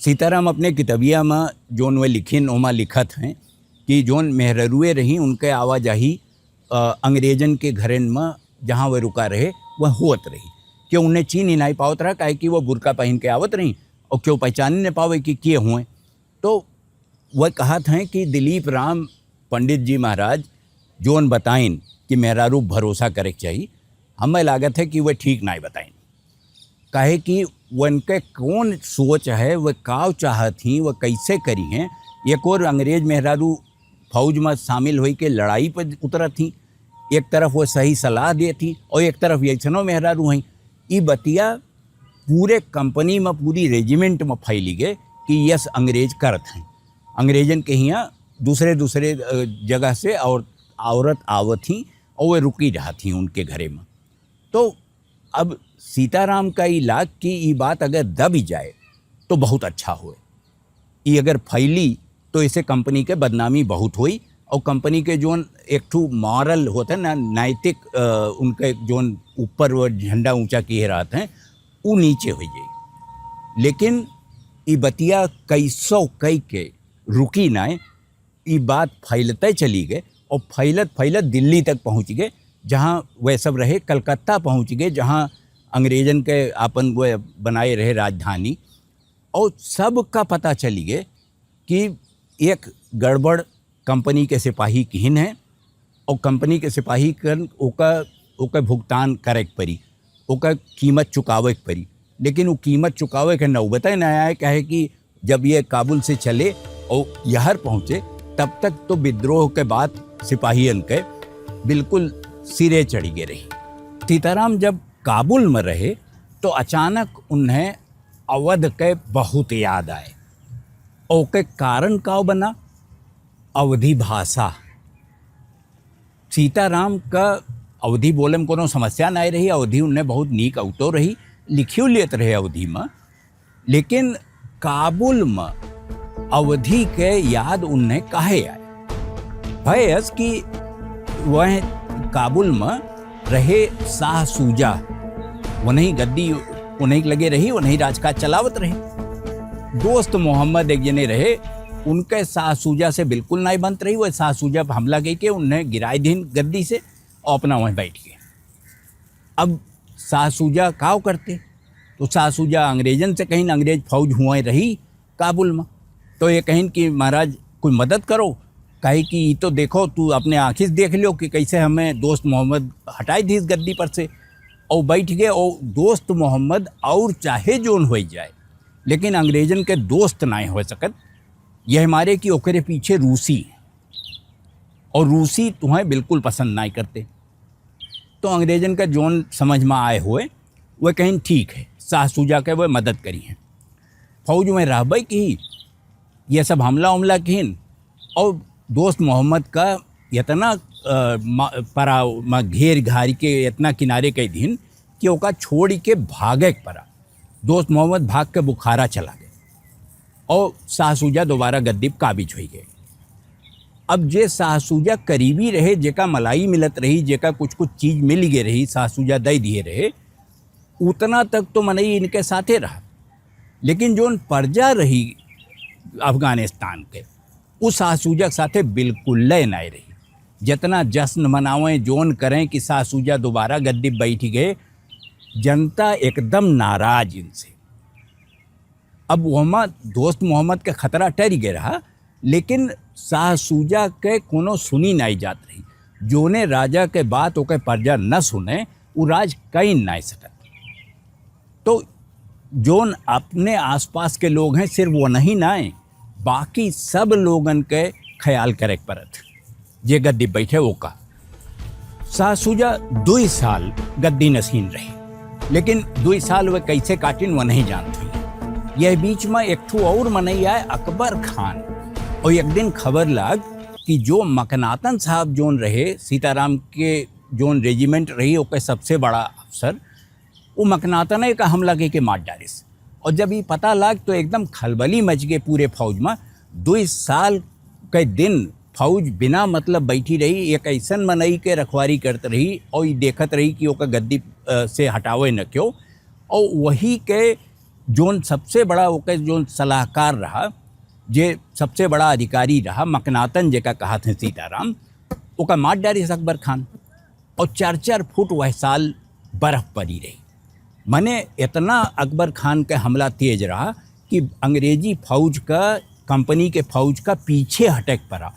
सीताराम अपने किताबिया में जोन वे लिखिन, ओमा लिखत हैं कि जोन मेहररुए रही, उनके आवाजाही, अ, अंग्रेजन के घरन में जहाँ वे रुका रहे, वह होत रही। क्यों उन्हें चीन ही नहीं पावत रहा, काहे कि वो बुरका पहन के आवत रही और क्यों पहचान नहीं पावे कि के हुए। तो वह कहत हैं कि दिलीप राम पंडित जी महाराज जोन बताइन कि मेहरारू भरोसा करे के चाहिए, हमें लागत है कि वह ठीक नहीं बताइन। काहे कि वनके कौन सोच है, वह काव चाहत ही, वह कैसे करी हैं। एक ओर अंग्रेज मेहरारू फौज में शामिल होई के लड़ाई पर उतरत ही, एक तरफ वो सही सलाह देत ही और एक तरफ ऐसनो मेहरारू हैं। ई बतिया पूरे कंपनी में, पूरी रेजिमेंट में फैली गए कि यस अंग्रेज करत हैं। अंग्रेजन के हियाँ दूसरे दूसरे, अ, जगह से और औरत आवत ही और वे रुकी रहत ही उनके घरे में। तो अब सीताराम का ई लाग कि ई बात अगर दबी जाए तो बहुत अच्छा होए। ई अगर फैली तो इसे कंपनी के बदनामी बहुत होई और कंपनी के जोन एक ठो मॉरल होते ना, नैतिक, अ, उनके जोन ऊपर वो झंडा ऊंचा किए रहते हैं, वो नीचे हो जाए। लेकिन ई बतिया कैसो कई के रुकी नाय, ई बात फैलते चली गए और फैलत फैलत दिल्ली तक पहुँच गए, जहाँ वह सब रहे, कलकत्ता पहुँच गए, जहाँ अंग्रेजन के आपन वह बनाए रहे राजधानी। और सबका पता चली गए कि एक गड़बड़ कंपनी के सिपाही किहिन है और कंपनी के सिपाही कन ओका, ओकर भुगतान करे के पड़ी, ओकर कीमत चुकावे के पड़ी। लेकिन वो कीमत चुकावे के नौबते ना आए, काहे कि जब ये काबुल से चले और यहर पहुँचे, तब तक तो विद्रोह के बात सिपाहियन के बिल्कुल सिरे चढ़ी गए रही। सीताराम जब काबुल में रहे, तो अचानक उन्हें अवध के बहुत याद आए। ओके कारण का बना? अवधी भाषा। सीताराम का अवधी बोले में कोनो समस्या नहीं रही, अवधी उन्हें बहुत नीक अवतो रही, लिखियो लेत रहे अवधी में, लेकिन काबुल में अवधी के याद उन्हें काहे आए? भयस कि वह काबुल में रहे शाह सूजा, उन्हीं गद्दी उन्हीं के लगे रही, उन्हीं राजकाज चलावत रहे। दोस्त मोहम्मद एक जने रहे, उनके शाह सूजा से बिल्कुल नहीं बनत रही। वह शाह सूजा पर हमला कई के उन्हें गिराए दीन गद्दी से और अपना वहीं बैठ गए। अब शाह सूजा काव करते, तो शाह सूजा अंग्रेजन से कहिन, अंग्रेज फौज हुए रही काबुल में, तो ये कहिन कि महाराज कोई मदद करो, काहे कि ई तो देखो, तू अपने आँखी से देख लो कि कैसे हमें दोस्त मोहम्मद हटाई दीस गद्दी पर से, और बैठ गए। और दोस्त मोहम्मद और चाहे जोन हो जाए, लेकिन अंग्रेजन के दोस्त नाहीं हो सकत। यह मारे कि ओकरे पीछे रूसी, और रूसी तुम्हें बिल्कुल पसंद नाहीं करते। तो अंग्रेजन का जोन समझ में आए हुए, वह कहिन ठीक है, शाह सूजा के वह मदद करी हैं। फौज में रहबे की, ये सब हमला उमला किहिन। और दोस्त मोहम्मद का इतना, अ, मा-, परा-, मा-, घेर घारी के इतना किनारे कइ दिहिन कि ओका छोड़ के भागे के परा। दोस्त मोहम्मद भाग के बुखारा चला गए और शाह शुजा दोबारा गद्दी पे काबिज होइ गए। अब जे शाह शुजा करीबी रहे, जेका मलाई मिलत रही, जेका कुछ कुछ चीज मिल गए रही, शाह शुजा दे दिए रहे, उतना तक तो मनई इनके साथे रहा, लेकिन जोन परजा रही अफगानिस्तान के, उ शाह शुजा के साथे बिल्कुल लय नाय रही। जितना जश्न मनावें, जोन करें कि शाह शुजा दोबारा गद्दी बैठ गए, जनता एकदम नाराज इनसे। अब वहमा दोस्त मोहम्मद के खतरा टरि गए रहा, लेकिन शाह शुजा के कोनो सुनी नाई जात रही। जोने राजा के बात ओके परजा न सुने, उ राज कई नाई सकत। तो जोन अपने आसपास के लोग हैं, सिर्फ वो नहीं नाए, बाकी सब लोगन के ख्याल करे के परत, जे गद्दी बैठे ओका। शाह शुजा दुई साल गद्दी नशीन रहे, लेकिन दुई साल वे कैसे काटिन, वो नहीं जानत हुई। यह बीच में एक ठो और मनई आए, अकबर खान, और एक दिन खबर लाग कि जो मकनातन साहब जोन रहे, सीताराम के जोन रेजिमेंट रही, ओके सबसे बड़ा अफसर, वो मकनातने का हमला के, के मार डारिस। और जब ये पता लाग तो एकदम खलबली मच गए पूरे फौज में। दुई साल के दिन फौज बिना मतलब बैठी रही, एक ऐसन मनई के रखवारी करत रही और ये देखत रही कि ओका गद्दी, अ, से हटावे न क्यों। और वही के जोन सबसे बड़ा ओके जोन सलाहकार रहा, जे सबसे बड़ा अधिकारी रहा, मकनातन जेका कहत हैं सीताराम, ओका मार डारिस अकबर खान। और चार चार फुट वह साल बर्फ पड़ी रही। मने इतना अकबर खान के हमला तेज रहा कि अंग्रेजी फौज का, कंपनी के फौज का पीछे हटे के परा।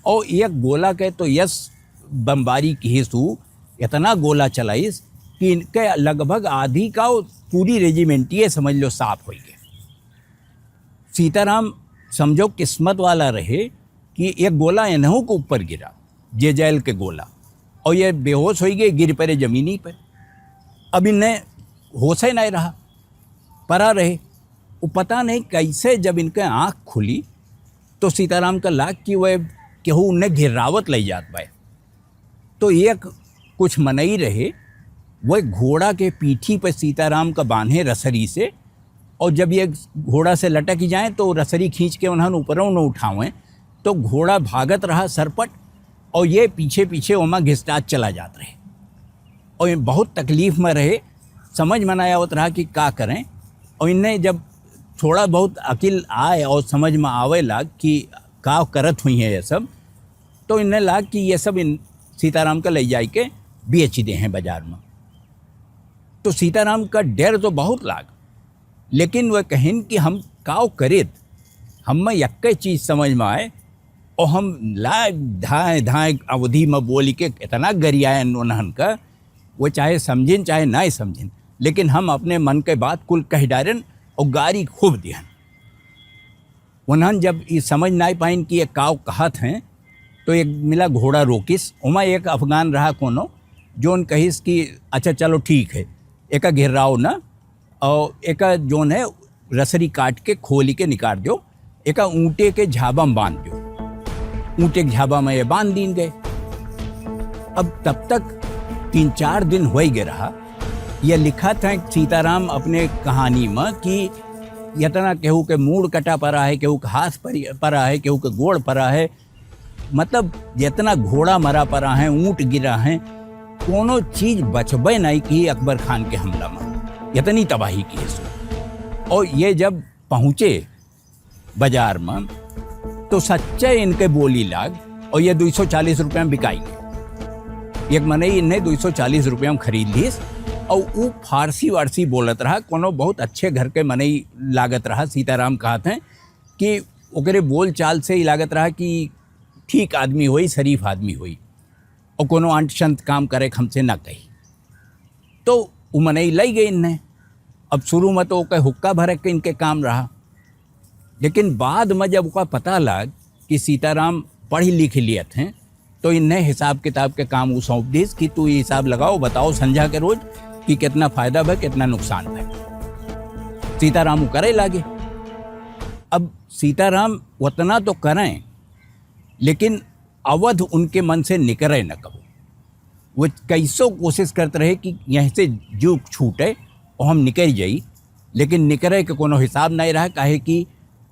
और एक गोला के तो यस बमबारी किहिस उ, इतना गोला चलाइस कि इनके लगभग आधी का पूरी रेजिमेंट, ये समझ लो, साफ होइ गए। सीताराम समझो किस्मत वाला रहे कि एक गोला इन्हों के ऊपर गिरा, जे जैल के गोला, और ये बेहोश होइ गए, गिर पड़े जमीनी पे। अब इन्हें होश ही नहीं रहा, परा रहे। वो पता नहीं कैसे जब इनके आँख खुली तो सीताराम का लाग कि वह केहू उन्हें घिर्रावत लई जात बाए। तो एक कुछ मनई रहे, वह घोड़ा के पीठी पे सीताराम का बांधे रसरी से, और जब ये घोड़ा से लटक जाए तो रसरी खींच के उन्हन ऊपरों न उठावें, तो घोड़ा भागत रहा सरपट, और ये पीछे पीछे ओमा घिसटात चला जात रहे। और ये बहुत तकलीफ में रहे, समझ में ना आवत रहा कि का करें। और इन्हें जब थोड़ा बहुत अकिल आए और समझ में आवे लाग कि का करत हुई है ये सब, तो इन्हें लाग कि ये सब इन सीताराम का ले जाए के बेच दे हैं बाजार में। तो सीताराम का डर तो बहुत लाग, लेकिन वह कहिन कि हम काव करित, हमें यक्के चीज समझ में आए, और हम लाग धाए धाए अवधी में बोली के इतना गरियायन उन्हन का, वो चाहे समझिन चाहे ना समझिन, लेकिन हम अपने मन के बात कुल कह डारेन और गारी खूब दिहन। उन्हन जब ई समझ नाई पाइन कि ये काव कहत हैं, तो एक मिला घोड़ा रोकिस, ओमा एक अफगान रहा कोनो, जोन कहिस कि अच्छा चलो ठीक है, एका घिर्राव ना, और एका जोन है रसरी काट के खोली के निकाल दो, एका ऊँटे के झाबा में बांध दो, ऊँटे के झाबा में ये बांध दीन गए। अब तब तक तीन चार दिन होई गए रहा। ये लिखत हैं सीताराम अपने कहानी में कि इतना केहू के मूड़ कटा परा है, केहू के हाथ परी-, परा है, केहू के गोड़ परा है, मतलब जितना घोड़ा मरा परा है, ऊँट गिरा है, कोनो चीज बचबे नहीं की अकबर खान के हमला में, इतनी तबाही की है सो। और ये जब पहुँचे बाजार में, तो सच्चे इनके बोली लाग और ये दुई सौ चालीस रुपया में बिकाई गए। एक मनई इन्हें दुई सौ चालीस रुपया में खरीद लीस और ऊ फारसी वारसी बोलत रहा, कोनो बहुत अच्छे घर के मनई लागत रहा। सीताराम कहत हैं कि ओकरे बोल चाल से ही लागत रहा कि ठीक आदमी होई, शरीफ आदमी होई और कोनो अंट शंत काम करे के हमसे ना कही। तो उ मनई लई गई इन्हें। अब शुरू में तो ओके हुक्का भरे के इनके काम रहा, लेकिन बाद में जब ओका पता लग कि सीताराम पढ़ लिख लियत हैं, तो इन्हें हिसाब किताब के काम उ सौंप दीस कि तू ये हिसाब लगाओ, बताओ संझा के रोज कि कितना फायदा भा, कितना नुकसान भा। सीताराम उ करे लागे। अब सीताराम उतना तो करें, लेकिन अवध उनके मन से निकरे न कबो। वो कैसो कोशिश करत रहे कि यहीं से जो छूटे और हम निकल जाई, लेकिन निकरे के कोनो हिसाब नहीं रहा, काहे कि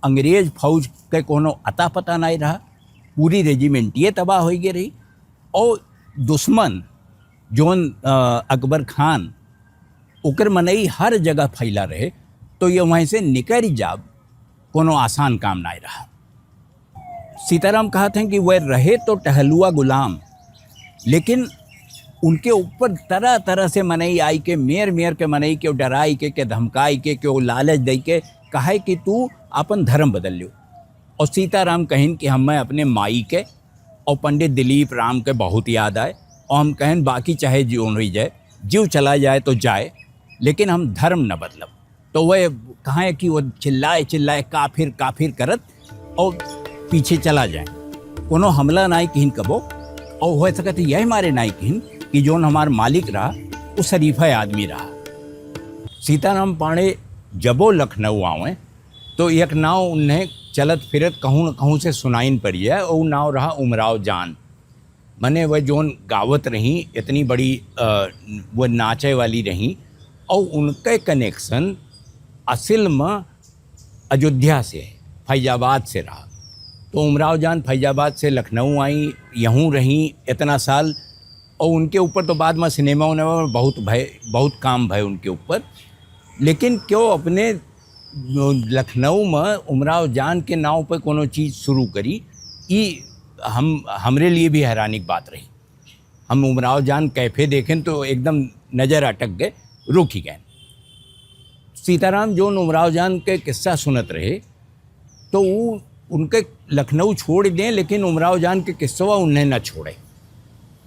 अंग्रेज फौज के कोनो अता पता नहीं रहा। पूरी रेजिमेंटिये तबाह हो गई रही। और दुश्मन जौन, अ, अकबर खान, ओकर मनई हर जगह फैला रहे, तो ये वहीं से निकल जाब कोनो आसान काम नहीं रहा। सीताराम कहत हैं कि वह रहे तो टहलुआ गुलाम, लेकिन उनके ऊपर तरह तरह से मनई आई के, मेर मेर के मनई के डराई के, के धमकाई के, के लालच दे के कहे कि तू अपन धर्म बदल लियो। और सीताराम कहिन कि हम, मैं अपने माई के और पंडित दिलीप राम के बहुत याद आए, और हम कहन बाकी चाहे जीवन हो जाए, जीव चला जाए तो जाए, लेकिन हम धर्म न बदलब। तो वह कहा है कि वो चिल्लाए चिल्लाए, काफिर काफिर करत और पीछे चला जाए। कोनो हमला नाई किहिन कबो, और हो सकत यह मारे नाई किहिन कि जोन हमार मालिक रहा, वो शरीफा आदमी रहा। सीताराम पांडे जबो लखनऊ आवे, तो एक नाव उन्हें चलत फिरत कहूँ न कहूँ से सुनाइन पड़ी है, और नाव रहा उमराव जान। मने वह जोन गावत रही, इतनी बड़ी, अ, वह नाचे वाली रही, और उनके कनेक्शन असल में अयोध्या से, फैजाबाद से रहा। तो उमराव जान फैजाबाद से लखनऊ आई, यहूँ रही इतना साल, और उनके ऊपर तो बाद में सिनेमा उनेमा में बहुत भय, बहुत काम भय उनके ऊपर। लेकिन क्यों अपने लखनऊ में उमराव जान के नाव पे कोनो चीज शुरू करी, ई हम, हमरे लिए भी हैरानी की बात रही। हम उमराव जान कैफे देखें तो एकदम नजर अटक गए, रुक ही गए। सीताराम जोन उमराव जान के किस्सा सुनत रहे, तो वो उनके लखनऊ छोड़ दें, लेकिन उमराव जान के किस्सवा उन्हें न छोड़े।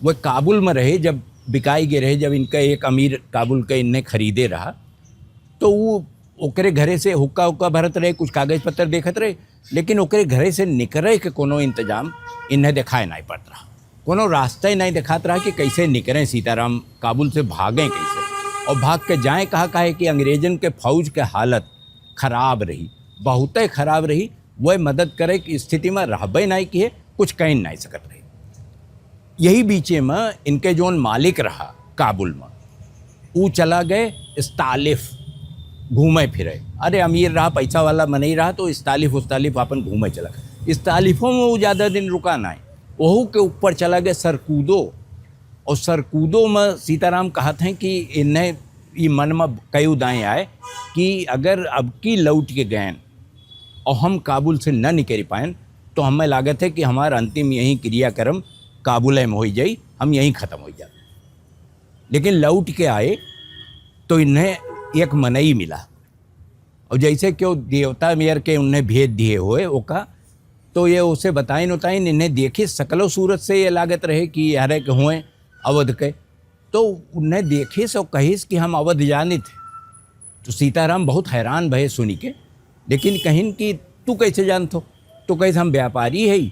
वह काबुल में रहे, जब बिकाई गए रहे, जब इनका एक अमीर काबुल के इन्हें खरीदे रहा, तो वो ओकरे घरे से हुक्का उक्का भरत रहे, कुछ कागज पत्तर देखत रहे, लेकिन ओकरे घरे से निकरे के कोनो इंतजाम इन्हें दिखाए नहीं पड़त रहा। कोनो रास्ता ही नहीं दिखात रहा कि कैसे निकरें सीताराम, काबुल से भागें कैसे, और भाग के जाएं कहाँ। काहे कि अंग्रेजन के फौज के हालत खराब रही, बहुते खराब रही। वह मदद करे की स्थिति में रहबे नहीं किए, कुछ कह नहीं सकत रही। यही बीचे में इनके जोन मालिक रहा काबुल में, ऊ चला गए इस्तालिफ घूमे फिरे। अरे, अमीर रहा, पैसा वाला मनई रहा, तो इस्तालिफ उस्तालिफ अपन घूमे चला। इस्तालिफों में वो ज़्यादा दिन रुका ना, वहू के ऊपर चला गए सरकूदो। और सरकूदो में सीताराम कहत हैं कि इन्हें ये मन में कई उदाएं आए कि अगर अब की लौट के गए और हम काबुल से न निकल पाएन, तो हमें लागत है कि हमारा अंतिम यही क्रियाक्रम काबुल में हो जाई, हम यहीं ख़त्म हो जाए। लेकिन लौट के आए तो इन्हें एक मनई मिला, और जैसे कि वो देवता मेर के उन्हें भेज दिए हुए ओका, तो ये उसे बताइन उताइन, इन्हें देखी सकलो सूरत से ये लागत रहे कि यारे के हुए अवध के। तो उन्हें देखिस और कहिस कि हम अवध जानित। तो सीताराम बहुत हैरान भये सुनी के, लेकिन कहिन कि तू कैसे जानत हो? तो कहिस हम व्यापारी है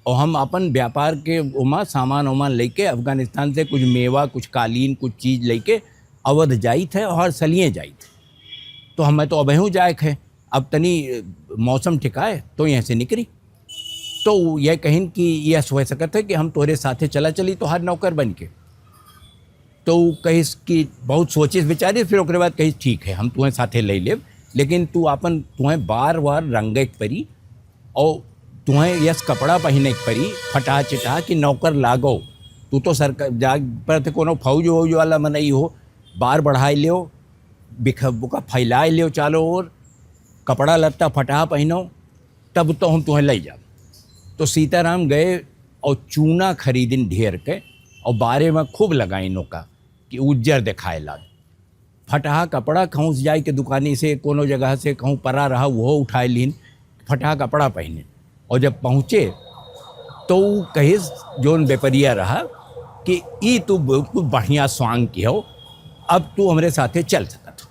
और हम अपन व्यापार के ओमा सामान ओमान लेके अफगानिस्तान से कुछ मेवा, कुछ कालीन, कुछ चीज लेके अवध जाइत है और सलिए जाइत है। तो हमें तो अबहू जाए है, अब तनी, अ, मौसम ठिकाए तो यहाँ से निकली। तो यह कहिन कि यह हो सकत है कि हम तोहरे साथे चला चली, तोहार नौकर बन के। तो ऊ कहिस कि बहुत सोचिस विचारिस, फिर ओकरे बाद कहिस, "ठीक है, हम तुहें साथे ले लेब, लेकिन तू आपन, तुहें बार बार रंगे के परी और तुहें यस कपड़ा पहिने के परी, फटहा चिटहा कि नौकर लागो। तू तो सरकार जाग पर थे कोनो फौज वौज वाला मनई हो, बार बढ़ाई लियो, बिख-, बुका फैलाई लियो चारों ओर, कपड़ा लत्ता फटहा पहिनो, तब तो हम तुहें ले जाब।" तो सीताराम गए और चूना खरीदिन ढेर के और बारे में खूब लगाइन ओका कि उज्जर देखाए लाग। फटहा कपड़ा कहूँ से जाए के दुकानी से, कोनो जगह से कहूँ परा रहा, वो उठाए लीन, फटहा कपड़ा पहिने। और जब पहुँचे तो ऊ कहिस, जोन बेपरिया रहा, कि "ई तू बिल्कुल बढ़िया स्वांग की हो, अब तू हमरे साथे चल सकत हो।"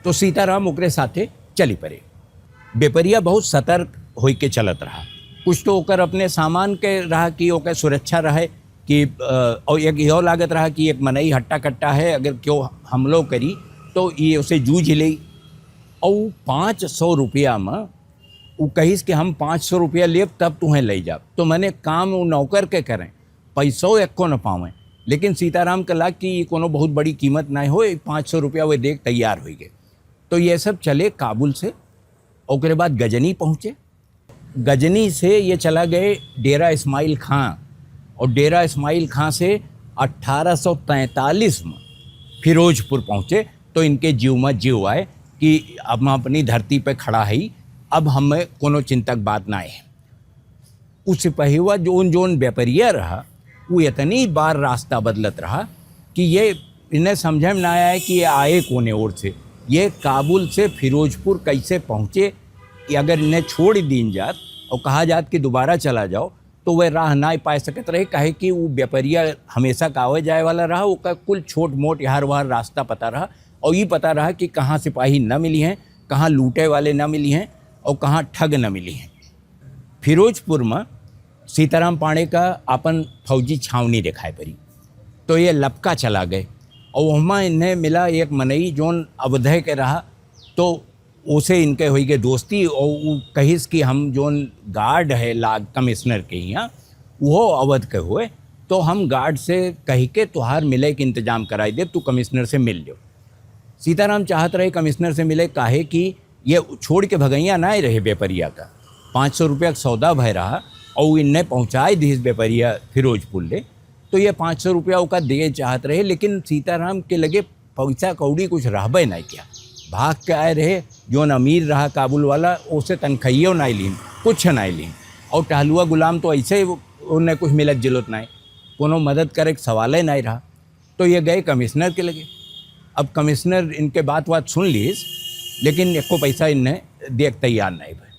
तो सीताराम ओकरे साथे चली पड़े। बेपरिया बहुत सतर्क होई के चलत रहा। कुछ तो ओकर अपने सामान के रहा कि ओकर सुरक्षा रहे कि, अ, और एक इहो लागत रहा कि एक मनई हट्टा कट्टा है, अगर क्यों हमलो करी तो ये उसे जूझ लेई। और ऊ पाँच सौ रुपया में उ कहिस कि हम पाँच सौ रुपया लेब, तब तुहें लइ जाब। तो मने काम उ नौकर के करें, पैसो एक्को न पावें। लेकिन सीताराम के लाग कि ई कोनो बहुत बड़ी कीमत नाहीं हो, ई पाँच सौ रुपया वे देख तैयार होइ गए। तो ये सब चले काबुल से, ओकरे बाद गजनी पहुँचे। गजनी से ये चला गए डेरा इस्माइल खां, और डेरा इस्माइल खां से अठारह सौ तैंतालीस में फिरोजपुर पहुँचे। तो इनके जीव में जीव आए कि अब हम अपनी धरती पे खड़ा हई, अब हमें कोनो चिंता के बात नाहीं है। उ सिपहिवा जौन जौन व्यापारिया रहा, उ इतनी बार रास्ता बदलत रहा कि ये इन्हें समझे में ना आए कि ये आए कोने ओर से, ये काबुल से फिरोजपुर कैसे पहुँचे। कि अगर इन्हें छोड़ दीन जात और कहा जात कि दोबारा चला जाओ, तो वह राह ना पाए सकत रहे, काहे कि वो व्यापारिया हमेशा का आवे जाए वाला रहा, ओका कुल छोट मोट यार वार रास्ता पता रहा, और ये पता रहा कि कहाँ सिपाही न मिली हैं, कहाँ लूटे वाले न मिली हैं, और कहाँ ठग न मिली हैं। फिरोजपुर में सीताराम पांडे का अपन फौजी छावनी देखाए पड़ी, तो ये लपका चला गए, और वहाँ इन्हें मिला एक मनई जौन अवधे के रहा, तो उसे इनके हुई के दोस्ती, और वो कहिस कि हम जौन गार्ड है लाग कमिश्नर के यहाँ, वो अवध के हुए, तो हम गार्ड से कह के तुहार मिले के इंतजाम कराई दे, तू कमिश्नर से मिल लो। सीताराम चाहत रहे कमिश्नर से मिले, काहे कि ये छोड़ के भगैया ना रहे व्यापारिया का। पाँच सौ रुपया का सौदा भय रहा, और इन्हें पहुँचाए दिस व्यापारिया फिरोजपुर ले, तो ये पाँच सौ रुपया ओका दे चाहत रहे, लेकिन सीताराम के लगे पैसा कौड़ी कुछ रहबे नहीं किया। भाग के आए रहे, जौन अमीर रहा काबुल वाला, ओसे तनखइयो नहीं लीन, कुछ नहीं लीन। और टहलुआ गुलाम तो ऐसे उन्हें कुछ मिलत जुलत नहीं, कोनो मदद करे के सवाले नहीं रहा। तो ये गए कमिश्नर के लगे। अब कमिश्नर इनके बात बात सुन लीस, लेकिन एको पैसा इन्हें दे के तैयार नहीं भए।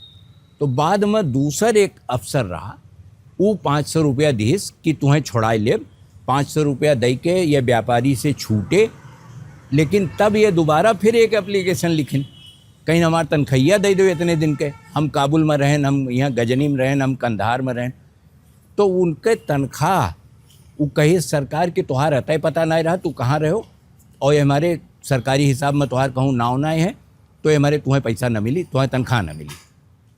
तो बाद में दूसर एक अफसर रहा, उ पाँच सौ रुपया दिस कि तुहें छोड़ाए लेब, पाँच सौ रुपया दे के ये व्यापारी से छूटे। लेकिन तब ये दोबारा फिर एक एप्लीकेशन लिखिन, कहीं हमार तनखैया दे दो इतने दिन के, हम काबुल में रहेन, हम यहाँ गजनी में रहेन, हम कंधार में रहेन। तो उनके तनख्वाह, उ कहे सरकार कि तुहार अतः पता नहीं रहा, तू कहाँ रहो, और ये हमारे सरकारी हिसाब में तुहार कहूँ नाव नहीं है, तो ये हमारे तुहें पैसा न मिली, तुहें तनख्वाह न मिली।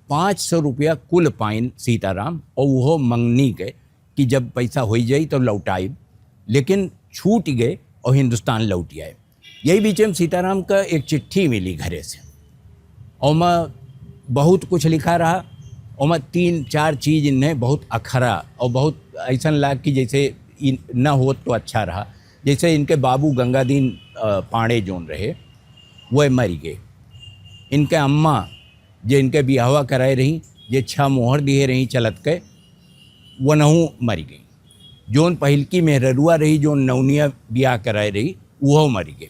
पाँच सौ रुपया कुल पाइन सीताराम, और वो मंगनी के कि जब पैसा हो जाई तो लौटाइब, लेकिन छूट गए और हिंदुस्तान लौट आए। यही बीच में सीताराम का एक चिट्ठी मिली घरे से, ओमा बहुत कुछ लिखा रहा। ओमा तीन चार चीज इन्हें बहुत अखरा और बहुत ऐसन लाग कि जैसे इन-, न होत तो अच्छा रहा। जैसे इनके बाबू गंगादीन, अ, पांडे जोन रहे, वह मर गए। इनके अम्मा जे इनके बियाहवा कराए रही, जे छह मोहर दिए रही चलत के, वनहू मर गई। जोन पहिलकी मेहररुआ रही, जोन नौनिया बियाह कराए रही, उहो मर गए।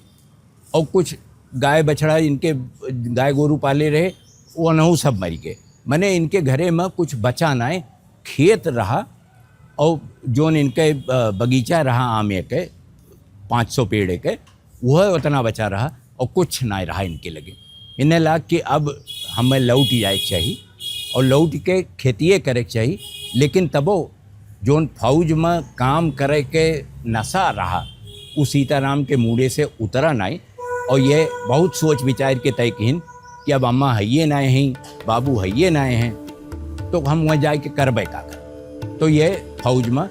और कुछ गाय बछड़ा, इनके गाय गोरू पाले रहे, वनहू सब मर गए। मने इनके घरे में कुछ बचा नाय, खेत रहा, और जोन इनके, अ, बगीचा रहा आमे के, पाँच सौ पेड़ के, वह उतना बचा रहा और कुछ ना रहा इनके लगे। इन्हें लाग कि अब हमें लौट जाए के चाही और लौट के खेतिए करे के चाही, लेकिन तबो जोन फौज में काम करे के नशा रहा, उ सीताराम के मूड़े से उतरा नाई। और ये बहुत सोच विचार के तय किहिन कि अब अम्मा हइये नाय हैं, बाबू हइये नाय हैं, तो हम वहाँ जाए के करबे का कर। तो ये फौज में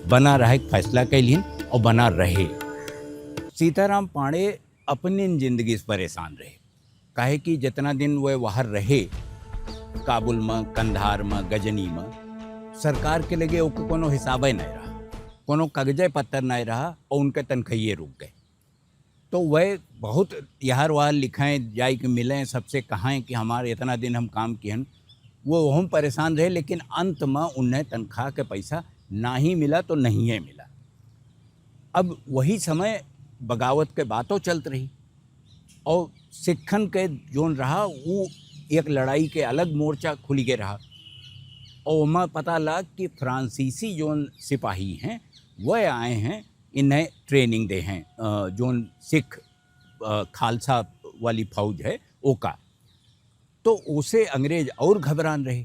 बना रहे के फैसला कैलिन और बना रहे। सीताराम पांडे अपनी जिंदगी से परेशान रहे, काहे कि जितना दिन वह बाहर रहे, काबुल में, कंधार में, गजनी में, सरकार के लगे ओके कोनो हिसाबे नहीं रहा, कोनो कागजे पत्तर नहीं रहा और उनके तनखइये रुक गए। तो वह बहुत यार वार लिखाएं, जाए के मिलें, सबसे कहाएं कि हमारे इतना दिन हम काम किहन, वो हम परेशान रहे, लेकिन अंत में उन्हें तनख्वाह के पैसा ना ही मिला तो नहीं है मिला। अब वही समय बगावत के बातों चलत रही और सिखन के जोन रहा, वो एक लड़ाई के अलग मोर्चा खुल के रहा। और ओमा पता लाग कि फ्रांसीसी जोन सिपाही हैं, वह आए हैं, इन्हें ट्रेनिंग दे हैं, अ, जोन सिख, अ, खालसा वाली फौज है, ओका। तो उसे अंग्रेज और घबरान रहे।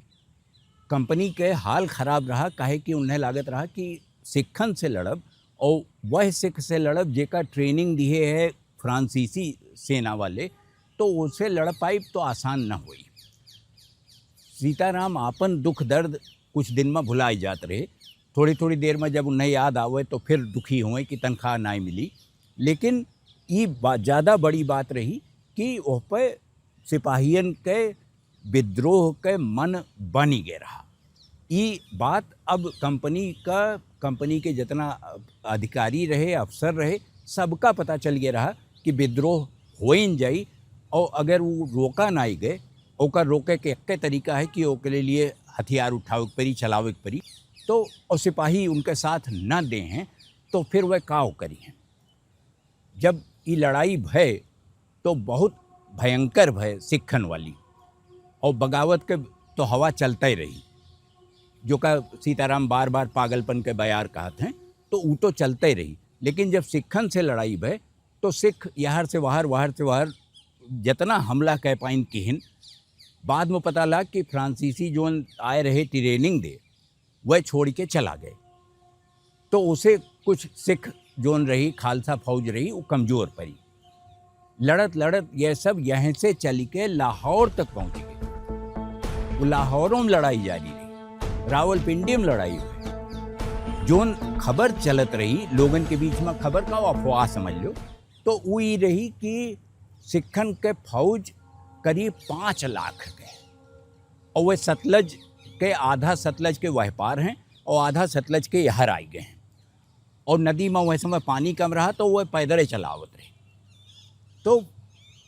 कंपनी के हाल खराब रहा, काहे कि उन्हें लागत रहा कि सिखन से लड़ब और वह सिख से लड़ब, जेका ट्रेनिंग दिए है फ्रांसीसी सेना वाले, तो उसे लड़ पाइब तो आसान न होई। सीताराम आपन दुख दर्द कुछ दिन में भुलाई जात रहे। थोड़ी थोड़ी देर में जब उन्हें याद आवे तो फिर दुखी हुए कि तनख्वाह नाई मिली। लेकिन ई बा-, ज्यादा बड़ी बात रही कि ओह पे सिपाहियन के विद्रोह के मन बनी गए रहा। ई बात अब कंपनी का, कंपनी के जितना अधिकारी रहे, अफसर रहे, सबका पता चल गया रहा कि विद्रोह होइन जाई, और अगर वो रोका नाई गए, ओकर रोके के एक्के तरीका है कि ओकरे लिए हथियार उठावे के पड़ी, चलावे के पड़ी। तो और सिपाही उनके साथ न दे हैं, तो फिर वह का करी हैं? जब ई लड़ाई भय, तो बहुत भयंकर भय सिखन वाली, और बगावत के तो हवा चलते रही, जो का सीताराम बार बार पागलपन के बयार कहत हैं, तो ऊ तो चलते रही। लेकिन जब सिखन से लड़ाई भय, तो सिख यहर से वहर, वहर से वहर जितना हमला कह पाइन किहिन। बाद में पता लग कि फ्रांसीसी जोन आए रहे ट्रेनिंग दे, वह छोड़ के चला गए। तो उसे कुछ सिख जोन रही, खालसा फौज रही, वो कमजोर पड़ी। लड़त लड़त ये सब यहीं से चल के लाहौर तक पहुंच गए। वो लाहौरों में लड़ाई जारी रही, रावलपिंडी में लड़ाई हुई। जोन खबर चलत रही लोगन के बीच में, खबर का अफवाह समझ लो, तो वो ई रही कि सिखन के फौज करीब पाँच लाख के, और वह सतलज के, आधा सतलज के वह पार हैं और आधा सतलज के यहर आई गए हैं। और नदी में वह समय पानी कम रहा, तो वह पैदल ही चलावत रहे। तो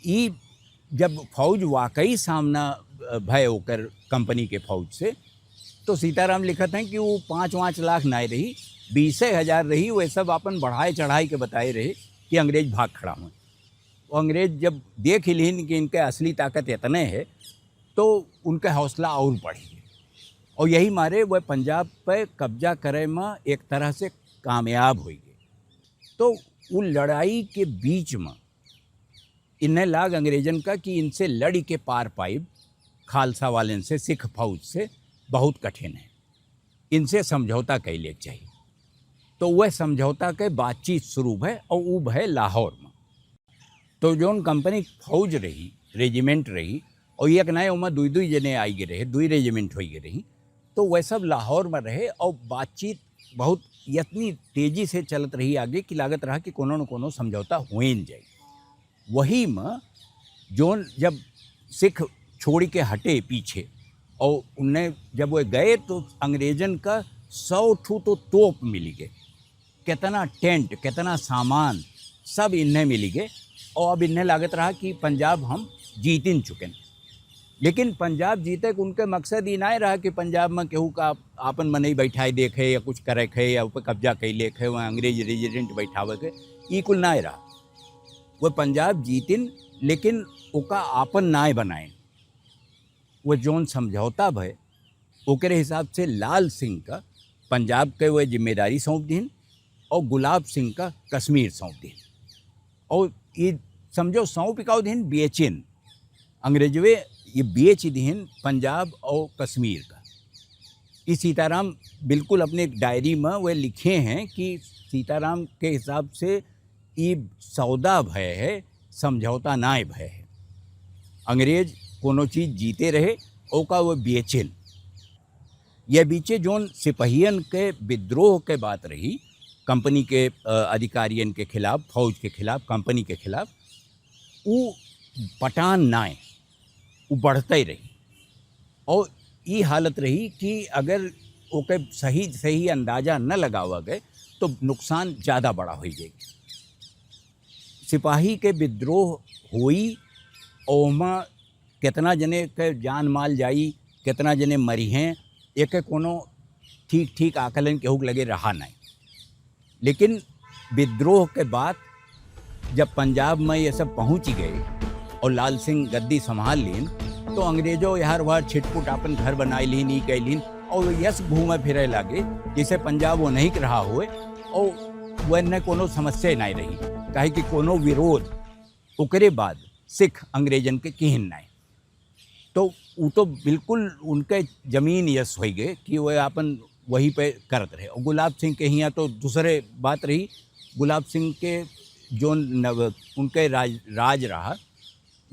ई जब फौज वाकई सामना, अ, भय होकर कंपनी के फौज से, तो सीताराम लिखत हैं कि वो पाँच पाँच लाख नाय रही, बीसे हजार रही। वह सब अपन बढ़ाए चढ़ाए के बताए रहे कि अंग्रेज भाग खड़ा हुए। वो अंग्रेज जब देख ही लीन कि इनके असली ताकत इतने है, तो उनका हौसला और बढ़ गया। और यही मारे वह पंजाब पे कब्जा करे में एक तरह से कामयाब हो गए। तो उ लड़ाई के बीच में इन्हें लाग अंग्रेजन का कि इनसे लड़ी के पार पाइब, खालसा वालेन से, सिख फौज से बहुत कठिन है, इनसे समझौता कैले के चाहिए। तो वह समझौता के बातचीत शुरू भय और उ भय लाहौर में। तो जौन कंपनी फौज रही, रेजिमेंट रही, और एक नए ओमा दुई दुई जने आई गए रहे, दुई रेजिमेंट होई गए रही, तो वह सब लाहौर में रहे और बातचीत बहुत इतनी तेजी से चलत रही आगे कि लागत रहा कि कोनो न कोनो समझौता होइन जाए। वही में जौन जब सिख छोड़ के हटे पीछे और उन्हें जब वह गए तो अंग्रेजन का सौ ठू तो तोप मिली गए, कितना टेंट, कितना सामान, सब इन्हें मिली गए। और अब इन्हें लागत रहा कि पंजाब हम जीतिन चुकेन। लेकिन पंजाब जीते के उनके मकसद ई नाय रहा कि पंजाब में केहू का आपन मनई बैठाए देखे या कुछ करे खे या ऊपर कब्जा कैले खे, वहाँ अंग्रेज रेजिडेंट बैठावे के, ई कुल नाय रहा। वो पंजाब जीतिन, लेकिन ओका आपन नाय बनाए। वो जौन समझौता भय, ओकरे हिसाब से लाल सिंह का पंजाब के वह जिम्मेदारी सौंप दीन और गुलाब सिंह का कश्मीर सौंप दीन। और ये समझो सौंप का दीन बेचिन, अंग्रेजवे ये बेच दीन पंजाब और कश्मीर का। ये सीताराम बिल्कुल अपने डायरी में वह लिखे हैं कि सीताराम के हिसाब से ई सौदा भय है, समझौता नाय भय है। अंग्रेज कोनो चीज जीते रहे, ओका वो बेचिन। ये बीचे जौन सिपहियन के विद्रोह के बात रही, कंपनी के, अ, अधिकारियन के खिलाफ, फौज के खिलाफ, कंपनी के खिलाफ, उ पटान नाय, उ बढ़ते रही। और ई हालत रही कि अगर ओके सही, सही अंदाजा न लगावा गए, तो नुकसान ज्यादा बड़ा हो जाए। सिपाही के विद्रोह होई, ओमा कितना जने के जान माल जाई, कितना जने मरी हैं, एके कोनो ठीक, ठीक आकलन केहू के लगे रहा नहीं। लेकिन विद्रोह के बाद जब पंजाब में ये सब पहुँच गए और लाल सिंह गद्दी संभाल लीन, तो अंग्रेजों यार वार छिटपुट अपन घर बनाए लीन, ई कह लीन, और यस घूमे फिरे लागे, जैसे पंजाब वो नहीं रहा हुए, और वह न कोनो समस्या नहीं रही, काहे कि कोनो विरोध ओकरे बाद सिख अंग्रेजन के किहिन नहीं। तो उ तो बिल्कुल उनके जमीन यस हो गए कि वह अपन वही पे करत रहे। और गुलाब सिंह के हियाँ तो दूसरे बात रही। गुलाब सिंह के जो नव-, उनके राज, राज रहा,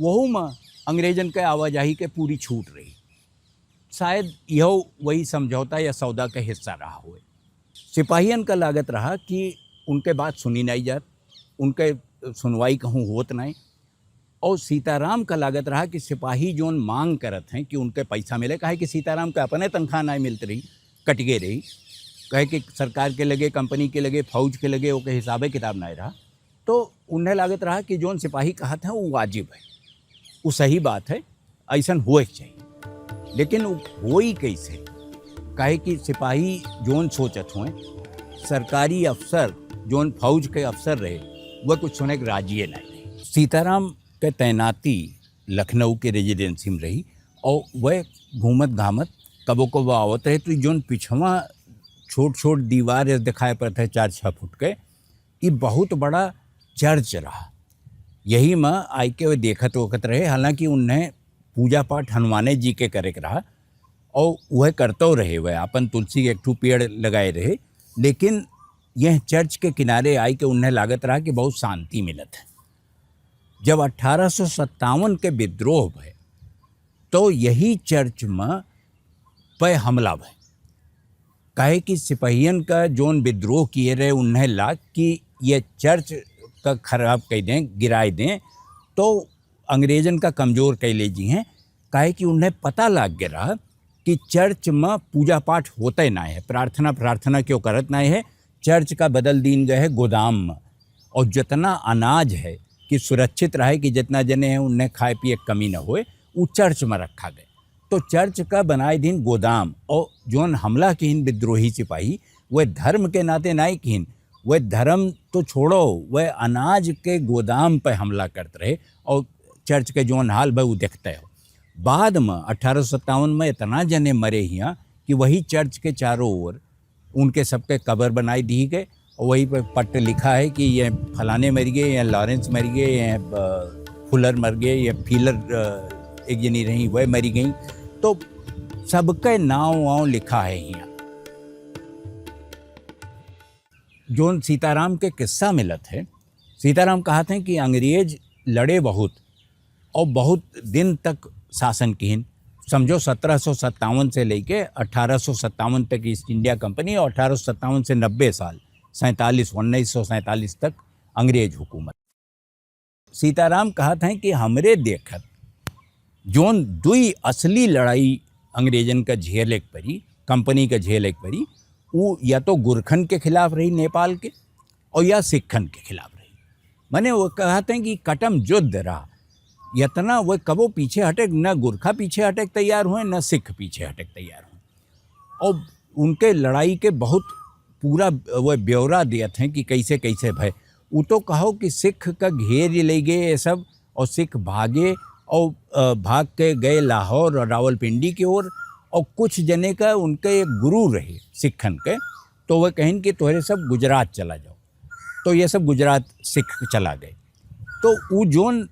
वहू में अंग्रेजन के आवाजाही के पूरी छूट रही। शायद यह वही समझौता या सौदा का हिस्सा रहा होए। सिपाहियन का लागत रहा कि उनके बात सुनी नाई जात, उनके सुनवाई कहूँ होत नाई। और सीताराम का लागत रहा कि सिपाही जोन मांग करत हैं कि उनके पैसा मिले, काहे कि सीताराम के अपने तनख्वाह नाई मिलत रही, कट गए रही, कहे कि सरकार के लगे, कंपनी के लगे, फौज के लगे ओके हिसाबे किताब नाई रहा। तो उन्हें लागत रहा कि जोन सिपाही कहत हैं वो वाजिब है, वो सही बात है, ऐसन होए के चाहिए। लेकिन वो होई कैसे? काहे कि सिपाही जोन सोचत हुए, सरकारी अफसर जोन फौज के अफसर रहे, वह कुछ सुने के राजिए नहीं। सीताराम के तैनाती लखनऊ के रेजिडेंसी में रही और वह घूमत घामत कबो कबो आवत रहे, तो जोन पिछवा छोट छोट दीवार दिखाई पड़त है चार छः फुट के, ई बहुत बड़ा चर्च रहा। यही में आइके वे देखत वखत रहे। हालांकि उन्हें पूजा पाठ हनुमाने जी के करे के रहा और वह करतो रहे, वह अपन तुलसी के एक ठो पेड़ लगाए रहे। लेकिन यह चर्च के किनारे आइके उन्हें लागत रहा कि बहुत शांति मिलत है। जब अठारह सौ सत्तावन के विद्रोह भय, तो यही चर्च में पे हमला भय। काहे कि सिपहियन का जोन विद्रोह किए रहे, उन्हें लाग कि ये चर्च का खराब कइ दें, गिराए दें, तो अंग्रेजन का कमजोर कइ ले जी हैं। काहे कि उन्हें पता लाग गया रहा कि चर्च में पूजा पाठ होते ना है, प्रार्थना, प्रार्थना क्यों करत ना है। चर्च का बदल दीन गए है गोदाम में, और जितना अनाज है कि सुरक्षित रहे, कि जितना जने हैं उन्हें खाए पिए के कमी न होए, वो चर्च में रखा गए। तो चर्च का बनाए दिन गोदाम, और जोन हमला किहिन विद्रोही सिपाही, वह धर्म के नाते नाई किहिन, वह धर्म तो छोड़ो, वह अनाज के गोदाम पे हमला करत रहे और चर्च के जोन हाल बा, उ देखते हो। बाद में अठारह सौ सत्तावन में इतना जने मरे हियाँ कि वही चर्च के चारों ओर उनके सबके कब्र बनाई दी गए, और वहीं पे पट्ट लिखा है कि ये फलाने मर गए, या लॉरेंस मर गए, या, अ, फुलर मर गए, या फीलर, अ, एक जनी रही, वह मरी गई। तो सबके नाव वाव लिखा है हियाँ। जोन सीताराम के किस्सा मिलत है, सीताराम कहत हैं कि अंग्रेज लड़े बहुत और बहुत दिन तक शासन किहिन। समझो, सत्रह सौ सत्तावन से लेके अठारह सौ सत्तावन तक ईस्ट इंडिया कंपनी और अठारह सौ सत्तावन से नब्बे साल, सैंतालीस, उन्नीस सौ सैंतालीस तक अंग्रेज हुकूमत। सीताराम कहत हैं कि हमरे देखत जोन दुई असली लड़ाई अंग्रेजन का झेले के परी, कंपनी का झेले के परी, उ या तो गुरखन के खिलाफ रही नेपाल के, और या सिखन के खिलाफ रही। माने वो कहत हैं कि कटम युद्ध रहा, इतना वो कबो पीछे हटे, न गुरखा पीछे हटे के तैयार हुए, न सिख पीछे हटे के तैयार हुए। और उनके लड़ाई के बहुत पूरा वो ब्यौरा दियत हैं कि कैसे कैसे भय। उ तो कहो कि सिख का घेर ले गए ये सब, और सिख भागे और, अ, भाग के गए लाहौर और रावलपिंडी की ओर, और कुछ जने का उनके एक गुरु रहे सिखन के, तो वह कहिन कि तोहरे सब गुजरात चला जाओ। तो ये सब गुजरात सिख चला गए। तो उ जोन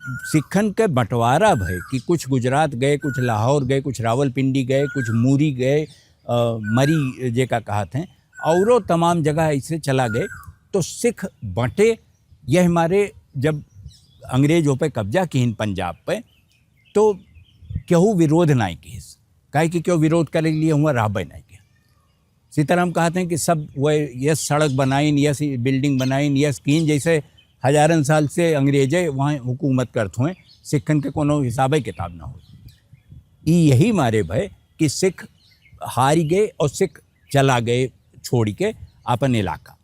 सिखन के बंटवारा भय कि कुछ गुजरात गए, कुछ लाहौर गए, कुछ रावलपिंडी गए, कुछ मूरी गए, अ, मरी जेका कहत हैं, औरो तमाम जगह ऐसे चला गए। तो सिख बंटे, यह मारे जब अंग्रेज हो पे कब्जा किहिन पंजाब पे, तो केहू विरोध नाई किहिस, काहे कि केहू विरोध करे के लिए हुआ रहबे नाई किहिन। सीताराम कहत हैं कि सब वह यस सड़क बनाइन, यस बिल्डिंग बनाइन, यस कीन, जैसे हजारन साल से अंग्रेजे वहाँ हुकूमत करत हुए, सिखन के कोनो हिसाबे किताब ना हो। ई यही मारे भय कि सिख हारि गए और सिख चला गए छोड़ के अपन इलाका।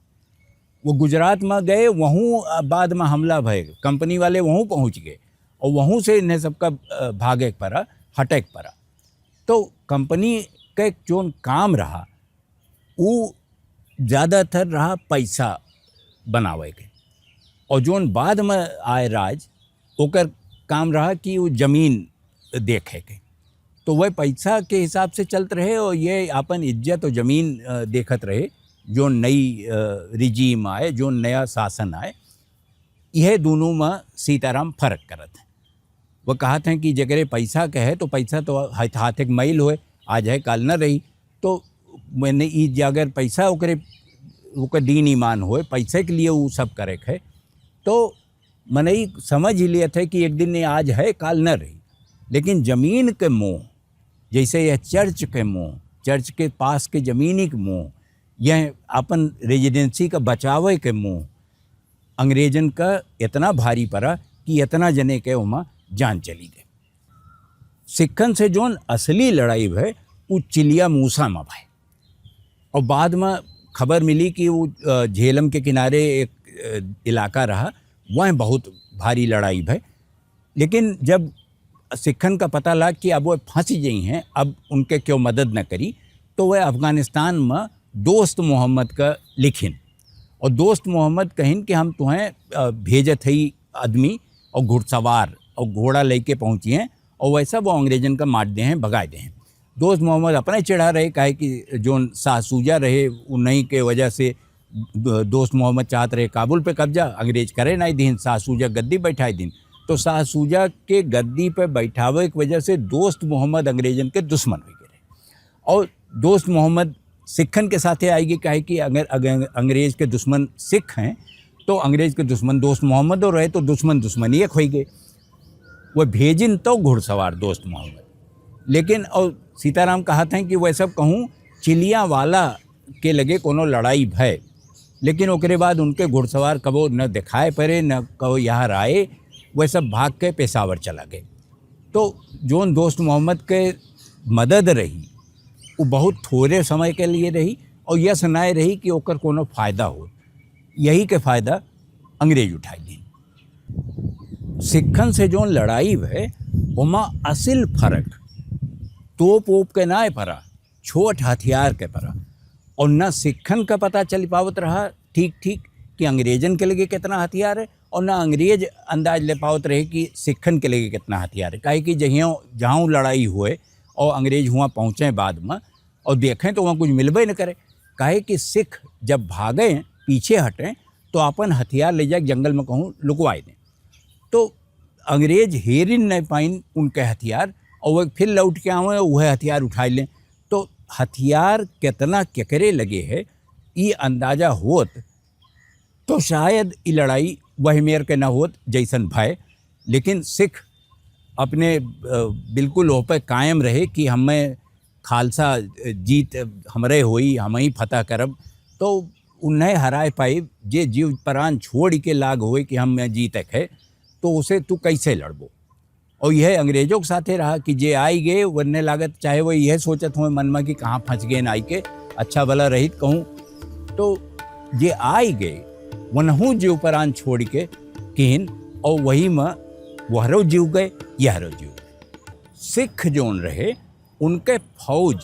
वो गुजरात में गए, वहूँ बाद में हमला भय, कंपनी वाले वहूँ पहुँच गए और वहूँ से इन्हें सबका, अ, भागे के पड़ा, हटे के पड़ा। तो कंपनी के जोन काम रहा, उ ज़्यादातर रहा पैसा बनावे के, और जोन बाद में आए राज, ओकर काम रहा कि वो जमीन देखे के। तो वह पैसा के हिसाब से चलत रहे और ये आपन इज्जत और जमीन, अ, देखत रहे। जो नई, अ, रिजीम आए, जो नया शासन आए, यह दोनों में सीताराम फर्क करत हैं। वो कहत हैं कि जकरे पैसा के है, तो पैसा तो हाथ, हाथ एक मैल होए, आज है, काल न रही। तो मैंने ई जे अगर पैसा ओकरे, ओकर दीन ईमान होए, पैसे के लिए वो सब करे के है, तो मनई समझ ही लियत है कि एक दिन ये आज है, काल न रही। लेकिन जमीन के मोह जैसे यह चर्च के मोह, चर्च के पास के जमीनी के मोह, यह अपन रेजिडेंसी का बचावे के मोह अंग्रेजन का इतना भारी पड़ा कि इतना जने के ओमा जान चली गए। सिखन से जौन असली लड़ाई भय, उ चिलिया मूसा में भय। और बाद में खबर मिली कि वो, अ, झेलम के किनारे एक, अ, इलाका रहा, वहाँ बहुत भारी लड़ाई भय। लेकिन जब सिखन का पता लाग कि अब वो फंस गई हैं, अब उनके क्यों मदद न करी, तो वह अफगानिस्तान में दोस्त मोहम्मद का लिखिन। और दोस्त मोहम्मद कहिन कि हम तुम्हें, अ, भेजत हई आदमी और घुड़सवार और घोड़ा लेके पहुँची हैं, और वैसा वो अंग्रेजन का मार दे हैं, भगा दे हैं। दोस्त मोहम्मद अपने चिढ़ा रहे, काहे कि जोन शाह सूजा रहे, उन्हीं के वजह से दो-, दोस्त मोहम्मद चाहत रहे काबुल पे कब्जा, अंग्रेज करे नहीं दीन, शाह सूजा गद्दी बैठाए दीन। तो शाह सूजा के गद्दी पे बैठावे की वजह से दोस्त मोहम्मद अंग्रेजन के दुश्मन हो गए रहे। और दोस्त मोहम्मद सिखन के साथे आएगी, काहे कि अगर, अगर अंग्रेज के दुश्मन सिख हैं, तो अंग्रेज के दुश्मन दोस्त मोहम्मद और रहे, तो दुश्मन दुश्मन एक हो गए। वो भेजिन तो घुड़सवार दोस्त मोहम्मद। लेकिन और सीताराम कहत हैं कि वह सब कहूँ चिलिया वाला के लगे कोनो लड़ाई भय, लेकिन ओकरे बाद उनके घुड़सवार कबो न दिखाए पड़े, न कबो यहाँ आए, वह सब भाग के पेशावर चला गए। तो जोन दोस्त मोहम्मद के मदद रही, वो बहुत थोड़े समय के लिए रही और यस नाय रही कि ओकर कोनो फायदा हो। यही के फायदा अंग्रेज उठाई लीन। सिखन से जोन लड़ाई भय, ओमा असिल फर्क तोप ओप के नाय परा, छोट हथियार के परा। और न सिखन का पता चल पावत रहा ठीक ठीक कि अंग्रेजन के लगे कितना हथियार है, और न अंग्रेज अंदाज ले पावत रहे कि सिखन के लगे कितना हथियार है। काहे कि जहियों जहाँ लड़ाई हुए और अंग्रेज हुआ पहुँचे बाद में और देखें तो वहाँ कुछ मिलबे न करे। काहे कि सिख जब भागे, पीछे हटें, तो अपन हथियार ले जाके जंगल में कहूँ लुकवाए दें। तो अंग्रेज हेरिन नहीं पाइन उनके हथियार, और वह फिर लौट के आवे, वह हथियार उठाए लें। तो हथियार कितना केकरे लगे है, ये अंदाजा होत, तो शायद ये लड़ाई वह मेर के ना होत जैसन भय। लेकिन सिख अपने, अ, बिल्कुल ओह पे कायम रहे कि हमें खालसा, अ, जीत हमरे होई, हम ही फतह करब। तो उन्हें हराए पाइब, जे जीव प्राण छोड़ के लाग होए कि हम जीत है, तो उसे तू कैसे लड़बो? और यह अंग्रेजों के साथे रहा कि जे आई गए, वरने लागत, चाहे वो यह सोचत हुए मन में कि कहाँ फंस गए ना आई के, अच्छा भला रहित कहूँ। तो जे आई गए, वनहू जीव प्राण छोड़ के किन, और वही में वहरो जीव गए, यहरो जीव गए। सिख जोन रहे, उनके फौज,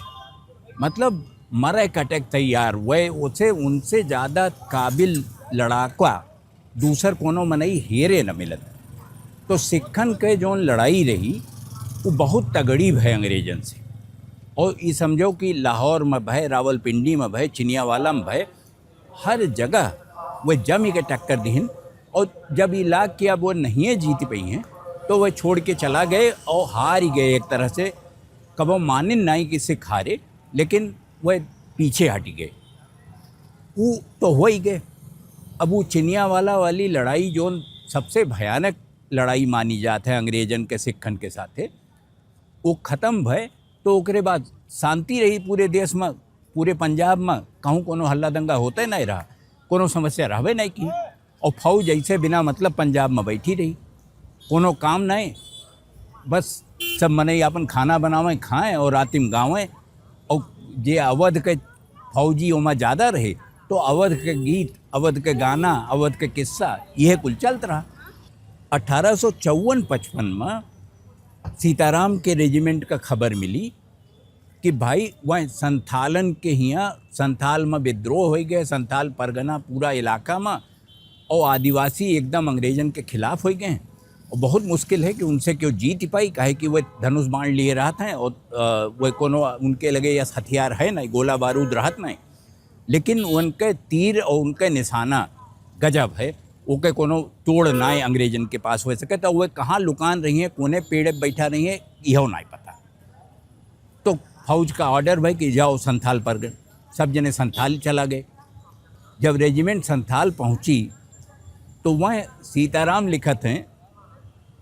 मतलब, मरे कटे के तैयार, वह उसे, उनसे ज़्यादा काबिल लड़ाका दूसर कोनो मनई हेरे न मिलत। तो सिखन के जोन लड़ाई रही, वो बहुत तगड़ी भय अंग्रेजन से। और ई समझो कि लाहौर में भय, रावलपिंडी में भय, चिनियावाला में भय, हर जगह वो जमी के टक्कर दिहन। और जब ई लाग के अब वो नहीं जीत पाई हैं, तो वह छोड़ के चला गए और हार ही गए एक तरह से। कबो मानिन नहीं कि सिख हारे, लेकिन वह पीछे हट गए। ऊ तो हो ही गए। अब वो चिनियावाला वाली लड़ाई, जोन सबसे भयानक लड़ाई मानी जात है अंग्रेजन के सिखन के साथे, वो खत्म भय, तो ओकरे बाद शांति रही पूरे देश में, पूरे पंजाब में कहूँ कोनो हल्ला दंगा होते नहीं रहा, कोनो समस्या रहबे नहीं की। और फौज ऐसे बिना मतलब पंजाब में बैठी रही, कोनो काम नहीं, बस सब मनई अपन खाना बनावें, खाएं और रात में गावें। और जे अवध के फौजी ओमा ज़्यादा रहे, तो अवध के गीत, अवध के गाना, अवध के किस्सा, यह कुल चलत रहा। अठारह सौ चौवन पचपन में सीताराम के रेजिमेंट का खबर मिली कि भाई, वह संथालन के हियाँ, संथाल में विद्रोह हो गए, संथाल परगना पूरा इलाका में, और आदिवासी एकदम अंग्रेजन के खिलाफ हो गए हैं। और बहुत मुश्किल है कि उनसे क्यों जीत पाई, काहे कि वह धनुष बाण लिए रहत हैं और, अ, वह कोनो उनके लगे यस हथियार है नहीं, गोला बारूद रहत नहीं, लेकिन उनके तीर और उनके निशाना गजब है, ओके कोनो तोड़ नाय अंग्रेजन के पास हो सके। तो वह कहाँ लुकान रही हैं, कोने पेड़ पे बैठा रही हैं, यह नाय पता। तो फौज का ऑर्डर भाई कि जाओ संथाल परगन, सब जने संथाल चला गए। जब रेजिमेंट संथाल पहुँची, तो वह सीताराम लिखत हैं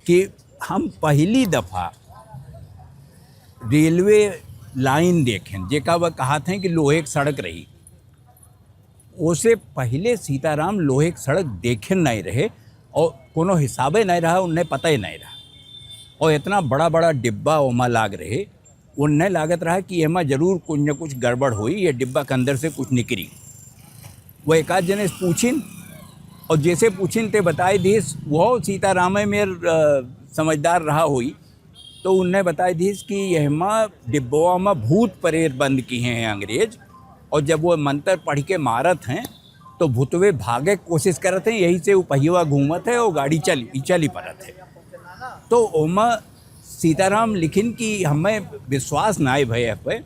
कि हम पहली दफ़ा रेलवे लाइन देखेन, जेका वह कहत हैं कि लोहे के सड़क रही। ओसे पहिले सीताराम लोहे के सड़क देखेन नाहीं रहे और कोनो हिसाबे नाहीं रहा, उन्हें पता ही नाहीं रहा। और इतना बड़ा बड़ा डिब्बा ओमा लाग रहे, उन्हें लागत रहा कि एमा जरूर कुछ न कुछ गड़बड़ होई, ये डिब्बा के अंदर से कुछ निकली। वह एक आध जने से पूछिन, और जैसे पूछिन ते बताए दिस, वो सीतारामे में अ, समझदार रहा होई, तो उन्हें बताए दिस कि यहमा डिब्बवा में भूत प्रेत बंद किहे हैं अंग्रेज, और जब वो मंत्र पढ़ के मारत हैं तो भूतवे भागे के कोशिश करत हैं, यही से वो पहियवा घूमत है और गाड़ी चल चली पड़त है। तो ओमा सीताराम लिखिन कि हमें विश्वास नाहीं भय पे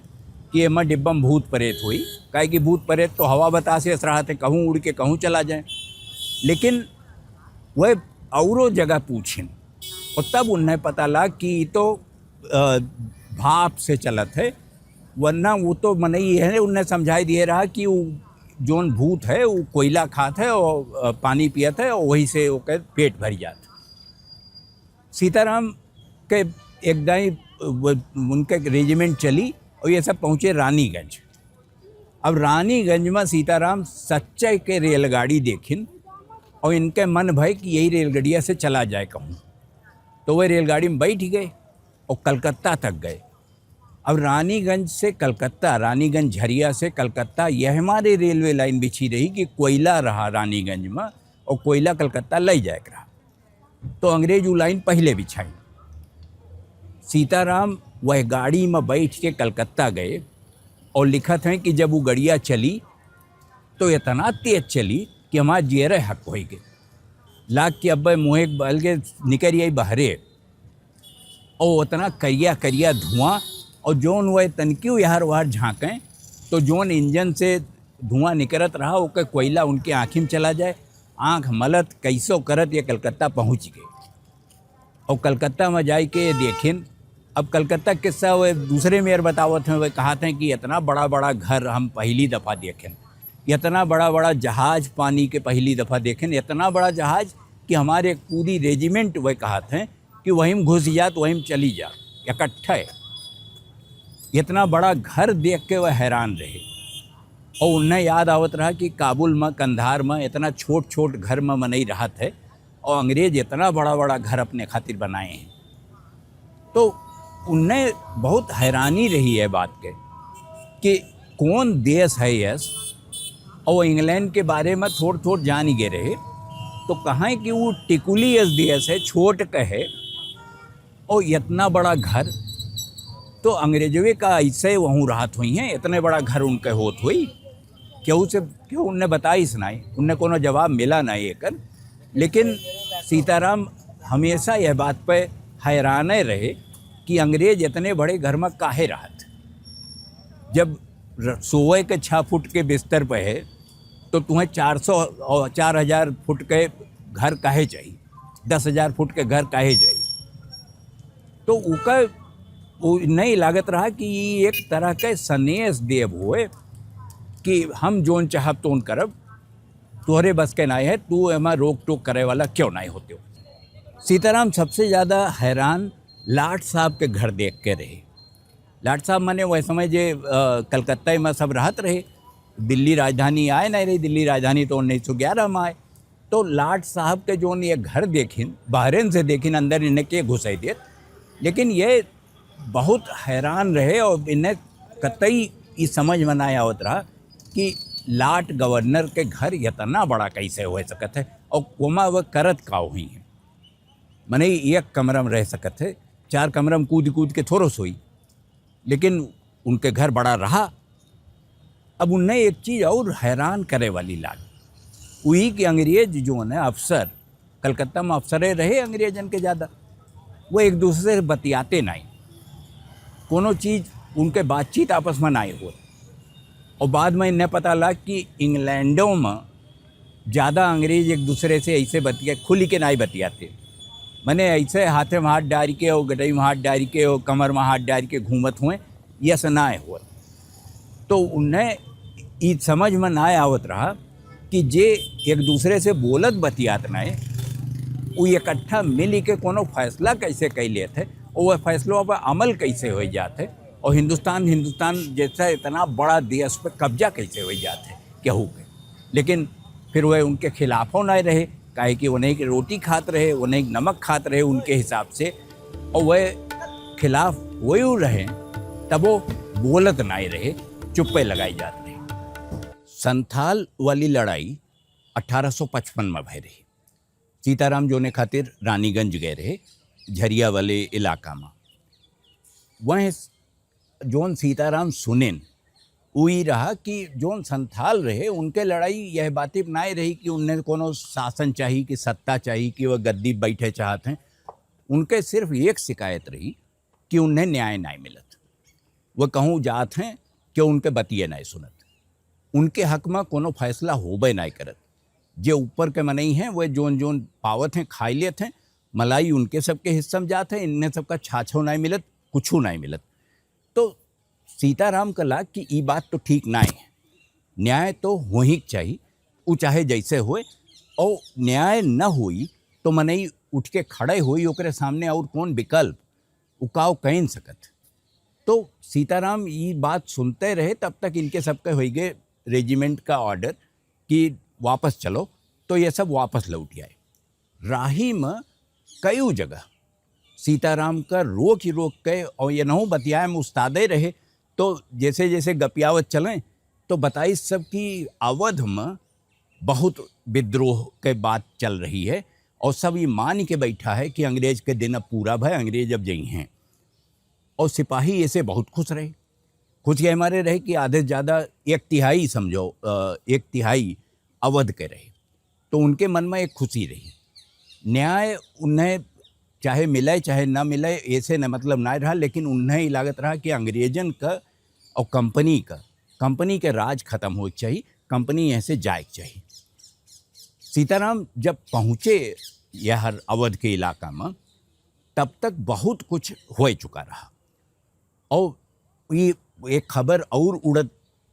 कि एमा डिब्बा में भूत प्रेत होई, काहे कि भूत प्रेत तो हवा बतास से रहत है, कहूँ उड़ के कहूँ चला जाए। लेकिन वह औरो जगह पूछिन और तब उन्हें पता लाग कि ई तो अ, भाप से चलत है, वरना वो तो मनई है, उन्हें समझाई दिए रहा कि वो जोन भूत है वो कोयला खात है और अ, पानी पियत है और वही से ओकर पेट भर जात। सीताराम के एक दाई वो, उनके रेजिमेंट चली और ये सब पहुँचे रानीगंज। अब रानीगंज में सीताराम सच्चे के रेलगाड़ी देखिन और इनके मन भय कि यही रेलगड़िया से चला जाए कहूँ। तो वे रेलगाड़ी में बैठ गए और कलकत्ता तक गए। अब रानीगंज से कलकत्ता, रानीगंज झरिया से कलकत्ता, यह हमारे रेलवे लाइन बिछी रही कि कोयला रहा रानीगंज में और कोयला कलकत्ता ले जाए के रहा। तो अंग्रेज उ लाइन पहिले बिछाई। सीताराम वह गाड़ी में बैठ के कलकत्ता गए और लिखत हैं कि जब वो गड़िया चली तो इतना तेज चली कि हमार जियरे हक होई गए। लाग के अब्बे मुँहे बल के निकल आई बहरे और उतना करिया करिया धुआं और जौन वह तनकियो यार वार झांकें तो जौन इंजन से धुआं निकरत रहा ओके कोयला उनके आँखी में चला जाए। आँख मलत कैसो करत ये कलकत्ता पहुँच गए। और कलकत्ता में जाए के देखिन, अब कलकत्ता के किस्सा वे दूसरे मेयर बतावत हैं, वे कहत हैं कि इतना बड़ा बड़ा घर हम पहली दफ़ा देखें, इतना बड़ा बड़ा जहाज पानी के पहली दफ़ा देखें, इतना बड़ा जहाज कि हमारे एक पूरी रेजिमेंट वे कहत हैं कि वहीं में घुस जात, वहीं में चली जात, इकट्ठे। इतना बड़ा घर देख के वह हैरान रहे। और उन्हें याद आवत रहा कि काबुल में, कंधार में इतना छोट छोट घर में मनई रहत है और अंग्रेज इतना बड़ा बड़ा घर अपने खातिर बनाए हैं। तो उन्हें बहुत हैरानी रही है बात के कि कौन देश है यस, और वो इंग्लैंड के बारे में थोड़ थोड़ जान ही गए रहे। तो कहें कि वो टिकुली यस देश है, छोट कहे, और इतना बड़ा घर, तो अंग्रेजवे का ऐसे वहूँ रहत हुई हैं, इतने बड़ा घर उनके होत हुई, केहू से, केहू उनने बताइस नाई, उनने कोनो जवाब मिला नाई एकर। लेकिन सीताराम हमेशा यह बात पे हैराने रहे कि अंग्रेज इतने बड़े घर में काहे रहत। जब र-, सोए के छः फुट के बिस्तर पे है, तो तुम्हें चार सौ और चार हजार फुट के घर काहे चाहिए, दस हजार फुट के घर काहे चाहिए? तो उका, वो नहीं लागत रहा कि ये एक तरह के संदेश देव हुए कि हम जोन चाहब तोन करब, तोहरे बस के नाई है, तू एमा रोक टोक करे वाला क्यों नाई होते हो। सीताराम सबसे ज़्यादा हैरान लाट साहब के घर देख के रहे। लाट साहब माने वह समय जे, अ, कलकत्ता में सब रहत रहे, दिल्ली राजधानी आए नहीं रही, दिल्ली राजधानी तो उन्नीस सौ ग्यारह में आए। तो लाट साहब के जोन ये घर देखिन, बाहरेन से देखिन, अंदर इन्हें के घुसाई देत, लेकिन ये बहुत हैरान रहे और इन्हें कतई ई समझ में ना आवत रहा कि लाट गवर्नर के घर इतना बड़ा कैसे हो सकत है और ओमा वह करत का हुई है। मने एक कमरा में रह सकत है, चार कमरा में कूद कूद के थोड़ो सोई, लेकिन उनके घर बड़ा रहा। अब उन्हें एक चीज़ और हैरान करे वाली लाग, वही कि अंग्रेज जो है अफसर, कलकत्ता में अफसरे रहे अंग्रेजन के ज़्यादा, वो एक दूसरे से बतियाते नहीं, कोनो चीज़ उनके बातचीत आपस में नहीं हो। और बाद में इन्हें पता लग कि इंग्लैंडों में ज़्यादा अंग्रेज एक दूसरे से ऐसे बतिया, खुली के नहीं बतियाते, मने ऐसे हाथे में हाथ डाल के और गटई में हाथ डाल के और कमर में हाथ डाल के घूमत हुए, यस ना हुआ। तो उन्हें ई समझ में ना आवत रहा कि जे एक दूसरे से बोलत बतियात नहीं, वो इकट्ठा मिल के कोनो फैसला कैसे कर लेत है वो फैसलों पर अमल कैसे हो जात है और हिंदुस्तान, हिंदुस्तान जैसा इतना बड़ा देश पे कब्जा कैसे हो जात है केहू के। लेकिन फिर वह उनके खिलाफो नहीं रहे, काहे कि उन्हें की रोटी खात रहे, उन्हें नमक खात रहे उनके हिसाब से, और वह खिलाफ वही रहे, तब वो बोलत नहीं रहे, चुप्पे लगाई जात रहे। संथाल वाली लड़ाई अठारह सौ पचपन में भय रही। सीताराम जोने खातिर रानीगंज गए रहे, झरिया वाले इलाका में। वह जोन सीताराम सुनेन, उ ई रहा कि जोन संथाल रहे, उनके लड़ाई यह बाती पे नाय रही कि उन्हें कोनो शासन चाही, कि सत्ता चाही, कि वह गद्दी बैठे चाहत हैं। उनके सिर्फ एक शिकायत रही कि उन्हें न्याय नाय मिलत। वह कहूँ जात हैं कि उनके बतिये नाय सुनत। उनके हक में कोनो फैसला होबे नाय करत। जे ऊपर के मनई हैं, वह जोन जोन पावत हैं, खाई लेत हैं, मलाई उनके सबके हिस्सा में जात है, इन्हें सबका छाछो नाय मिलत, कुछू नाय मिलत। तो सीताराम का लाग कि ई बात तो ठीक नाय है, न्याय तो होही के चाही, उ चाहे जैसे होए, और न्याय न होई तो मनई उठ के खड़े होई, ओकरे सामने और कौन विकल्प, उ काव कह न सकत। तो सीताराम ई बात सुनते रहे, तब तक इनके सबके होई गए रेजिमेंट का ऑर्डर कि वापस चलो, तो ये सब वापस लौट आए। राही में कई जगह सीताराम का रोक ही रोक के और ये नहु बतियाए में उस्तादे रहे, तो जैसे जैसे गपियावत चलें, तो बताई सब कि अवध में बहुत विद्रोह के बात चल रही है और सब ये मान के बैठा है कि अंग्रेज के दिन अब पूरा भय, अंग्रेज अब जई हैं। और सिपाही ऐसे बहुत खुश रहे, खुश ये हमारे रहे कि आधे से ज़्यादा एक तिहाई समझो, अ, एक तिहाई अवध के रहे, तो उनके मन में एक खुशी रही। न्याय उन्हें चाहे मिले चाहे ना मिले, ऐसे न मतलब ना रहा, लेकिन उन्हें ही लागत रहा कि अंग्रेजन का और कंपनी का, कंपनी के राज खत्म हो चाहिए, कंपनी यहाँ से जाए के चाहिए। सीताराम जब पहुँचे यह अवध के इलाका में, तब तक बहुत कुछ हो चुका रहा। और ये एक खबर और उड़त,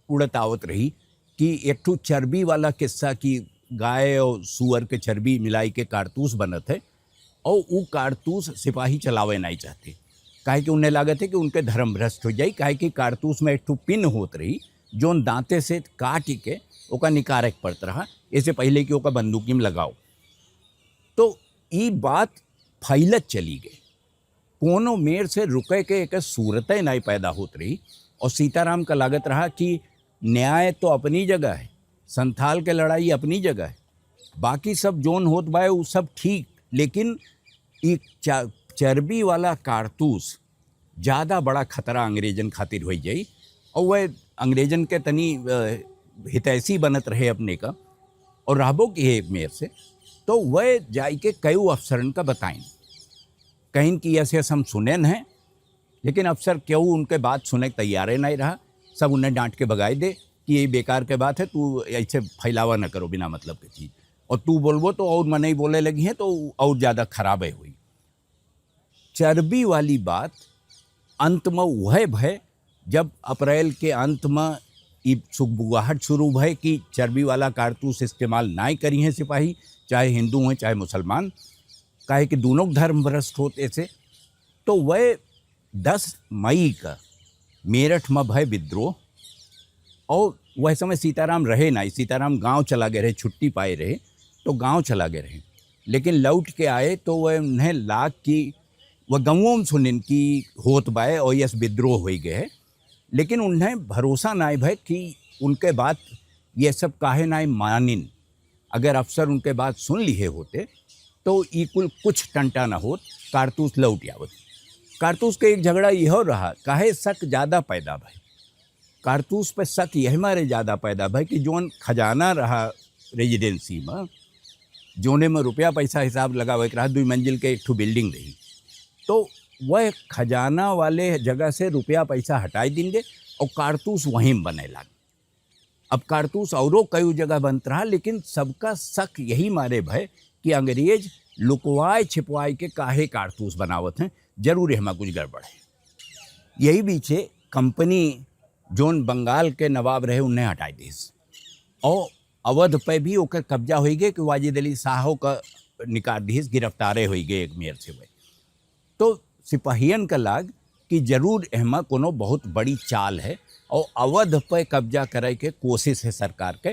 उड़त आवत रही कि एक ठो चर्बी वाला किस्सा कि गाय और सुअर के चर्बी मिलाई के कारतूस बनत है और उ कारतूस सिपाही चलावे नहीं चाहते, काहे कि उन्हें लागत है कि उनके धर्म भ्रष्ट हो जाई, काहे कि कारतूस में एक ठो पिन होत रही, जोन दांते से काट के ओका निकारे के पड़त रहा, ऐसे पहले कि ओका बंदूकी में लगाओ। तो ई बात फैलत चली गई, कोनो मेर से रुके के एक सूरते नहीं पैदा होत रही। और सीताराम का लागत रहा कि न्याय तो अपनी जगह है, संथाल के लड़ाई अपनी जगह है, बाकी सब जोन होत बाए उ सब ठीक, लेकिन ई चा-, चर्बी वाला कारतूस ज़्यादा बड़ा खतरा अंग्रेजन खातिर हो जाई। और वह अंग्रेजन के तनी, अ, हितैषी बनत रहे अपने का, और रहबो की है एक मेर से, तो वह जाई के कई अफसरन का बताइन, कहिन कि ऐसे ऐसे हम सुनेन हैं, लेकिन अफसर केहू उनके बात सुने के तैयारे नहीं रहा, सब उन्हें डांट के भगाई दे कि ये बेकार के बात है, तू ऐसे फैलावा न करो बिना मतलब के चीज, और तू बोलबो तो और मनई बोले लगी हैं तो और ज़्यादा खराबे हुई। चर्बी वाली बात अंत में वह भय, जब अप्रैल के अंत में ई सुगबुगाहट शुरू भय कि चर्बी वाला कारतूस इस्तेमाल नाय करी हैं सिपाही, चाहे हिंदू हैं चाहे मुसलमान, काहे कि दोनों धर्म भ्रष्ट होते से। तो वह दस मई का मेरठ में भय विद्रोह, और वह समय सीताराम रहे ना, सीताराम गांव चला गए रहे, छुट्टी पाए रहे, तो गांव चला गए रहे। लेकिन लौट के आए तो वह उन्हें लाग कि वह गाँवों में सुनिन कि होत बाय और यस विद्रोह हो गए है, लेकिन उन्हें भरोसा नाय भय कि उनके बात ये सब काहे नाय मानिन। अगर अफसर उनके बात सुन लिए होते तो ई कुल कुछ टंटा न होत, कारतूस लौट आवत। कारतूस के एक झगड़ा यह रहा, काहे शक ज़्यादा पैदा भय। कारतूस पे शक यह मारे ज़्यादा पैदा भय कि जोन खजाना रहा रेजिडेंसी में, जोने में रुपया पैसा हिसाब लगावे के रहा, दुई मंजिल के एक ठो बिल्डिंग रही, तो वह खजाना वाले जगह से रुपया पैसा हटाई देंगे और कारतूस वहीं में बने लाग। अब कारतूस औरो कई जगह बनत रहा, लेकिन सबका शक यही मारे भय कि अंग्रेज लुकवाए छिपवाए के काहे कारतूस बनावत हैं, जरूर एहमा कुछ गड़बड़ है। यही बीचे कंपनी जोन बंगाल के नवाब रहे, उन्हें हटाई दिस और अवध पे भी ओकर कब्जा होई गए कि वाजिद अली शाह का निकाल दिस, गिरफ्तारे होई गए एक मेर से हुए। तो सिपाहियन का लाग कि जरूर एहमा कोनो बहुत बड़ी चाल है और अवध पे कब्जा करे के कोशिश है सरकार के,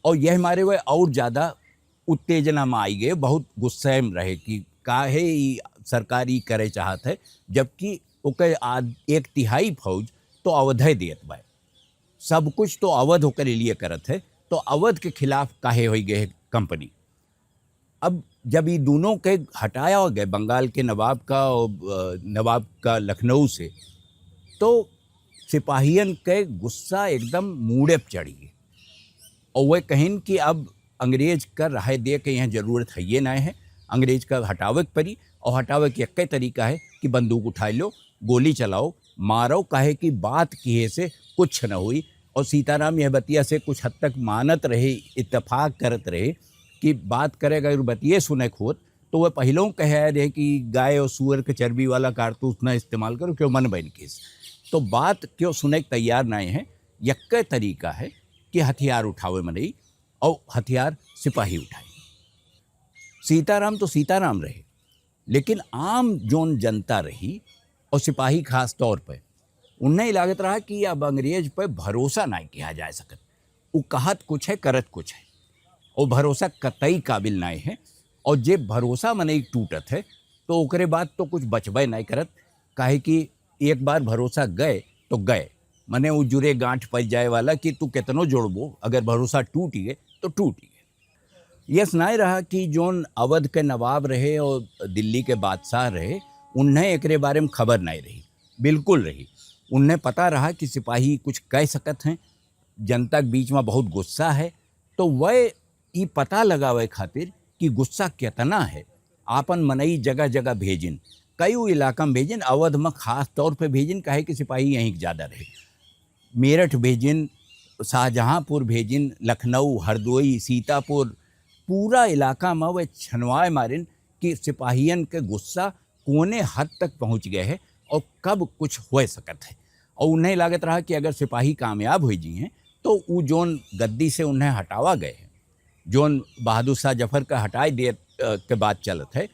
और यह मारे वह और ज्यादा उत्तेजना में आई गए, बहुत गुस्से में रहे कि काहे ई सरकार ई करे चाहत है, जबकि ओके आध-, एक तिहाई फौज तो अवधे देत बा, सब कुछ तो अवध ओकरे लिए करत है, तो अवध के खिलाफ काहे होई गए है कंपनी। अब जब ई दोनों के हटाया हो गए, बंगाल के नवाब का और, अ, नवाब का लखनऊ से, तो सिपाहियन के गुस्सा एकदम मूड़े पे चढ़ गए और वह कहिन कि अब अंग्रेज का रहे दे के यहाँ जरूरत है ये ना है, अंग्रेज का हटावे के पड़ी। और हटावे के एक तरीका है कि बंदूक उठा लो, गोली चलाओ, मारो, काहे कि बात किए से कुछ न हुई। और सीताराम यह बतिया से कुछ हद तक मानत रहे, इत्तेफाक करत रहे कि बात करे, अगर बतिये सुने के होत, तो वह पहलों कहे रहे कि गाय और सुअर के चर्बी वाला कारतूस ना इस्तेमाल करो, क्यों मन बन किस। तो बात क्यों सुने के तैयार नहीं है, यक्के तरीका है कि हथियार उठावे मनई और हथियार सिपाही उठाए। सीताराम तो सीताराम रहे, लेकिन आम जोन जनता रही और सिपाही खास तौर पे, उन्हें लागत रहा कि अब अंग्रेज पे भरोसा नहीं किया जा सकत। वो कहत कुछ है, करत कुछ है, वो भरोसा कतई काबिल नहीं है। और जे भरोसा मनई टूटत है, तो ओकरे बाद तो कुछ बचबे नहीं करत, काहे कि एक बार भरोसा गए तो गए, मने वो जुरे गांठ पड़ जाए वाला कि तू कितनो जोड़बो, अगर भरोसा टूट गए तो टूट गए। यस नाय रहा कि जोन अवध के नवाब रहे और दिल्ली के बादशाह रहे, उन्हें एकरे बारे में खबर नहीं रही, बिल्कुल रही। उन्हें पता रहा कि सिपाही कुछ कह सकत हैं, जनता के बीच में बहुत गुस्सा है, तो वह ई पता लगावे खातिर कि गुस्सा कितना है, आपन मनई जगह जगह भेजिन, कई इलाका में भेजिन, अवध में खास तौर पे भेजिन, काहे कि सिपाही यहीं के ज्यादा रहे। मेरठ भेजिन, शाहजहांपुर भेजिन, लखनऊ, हरदोई, सीतापुर, पूरा इलाका में वह छनवाए मारिन कि सिपाहियन के गुस्सा कोने हद तक पहुँच गए है और कब कुछ हो सकत है। और उन्हें लागत रहा कि अगर सिपाही कामयाब हो जी हैं, तो उ जोन गद्दी से उन्हें हटावा गए है, जोन बहादुर शाह जफर का हटाए दे, अ, के बात चलत है,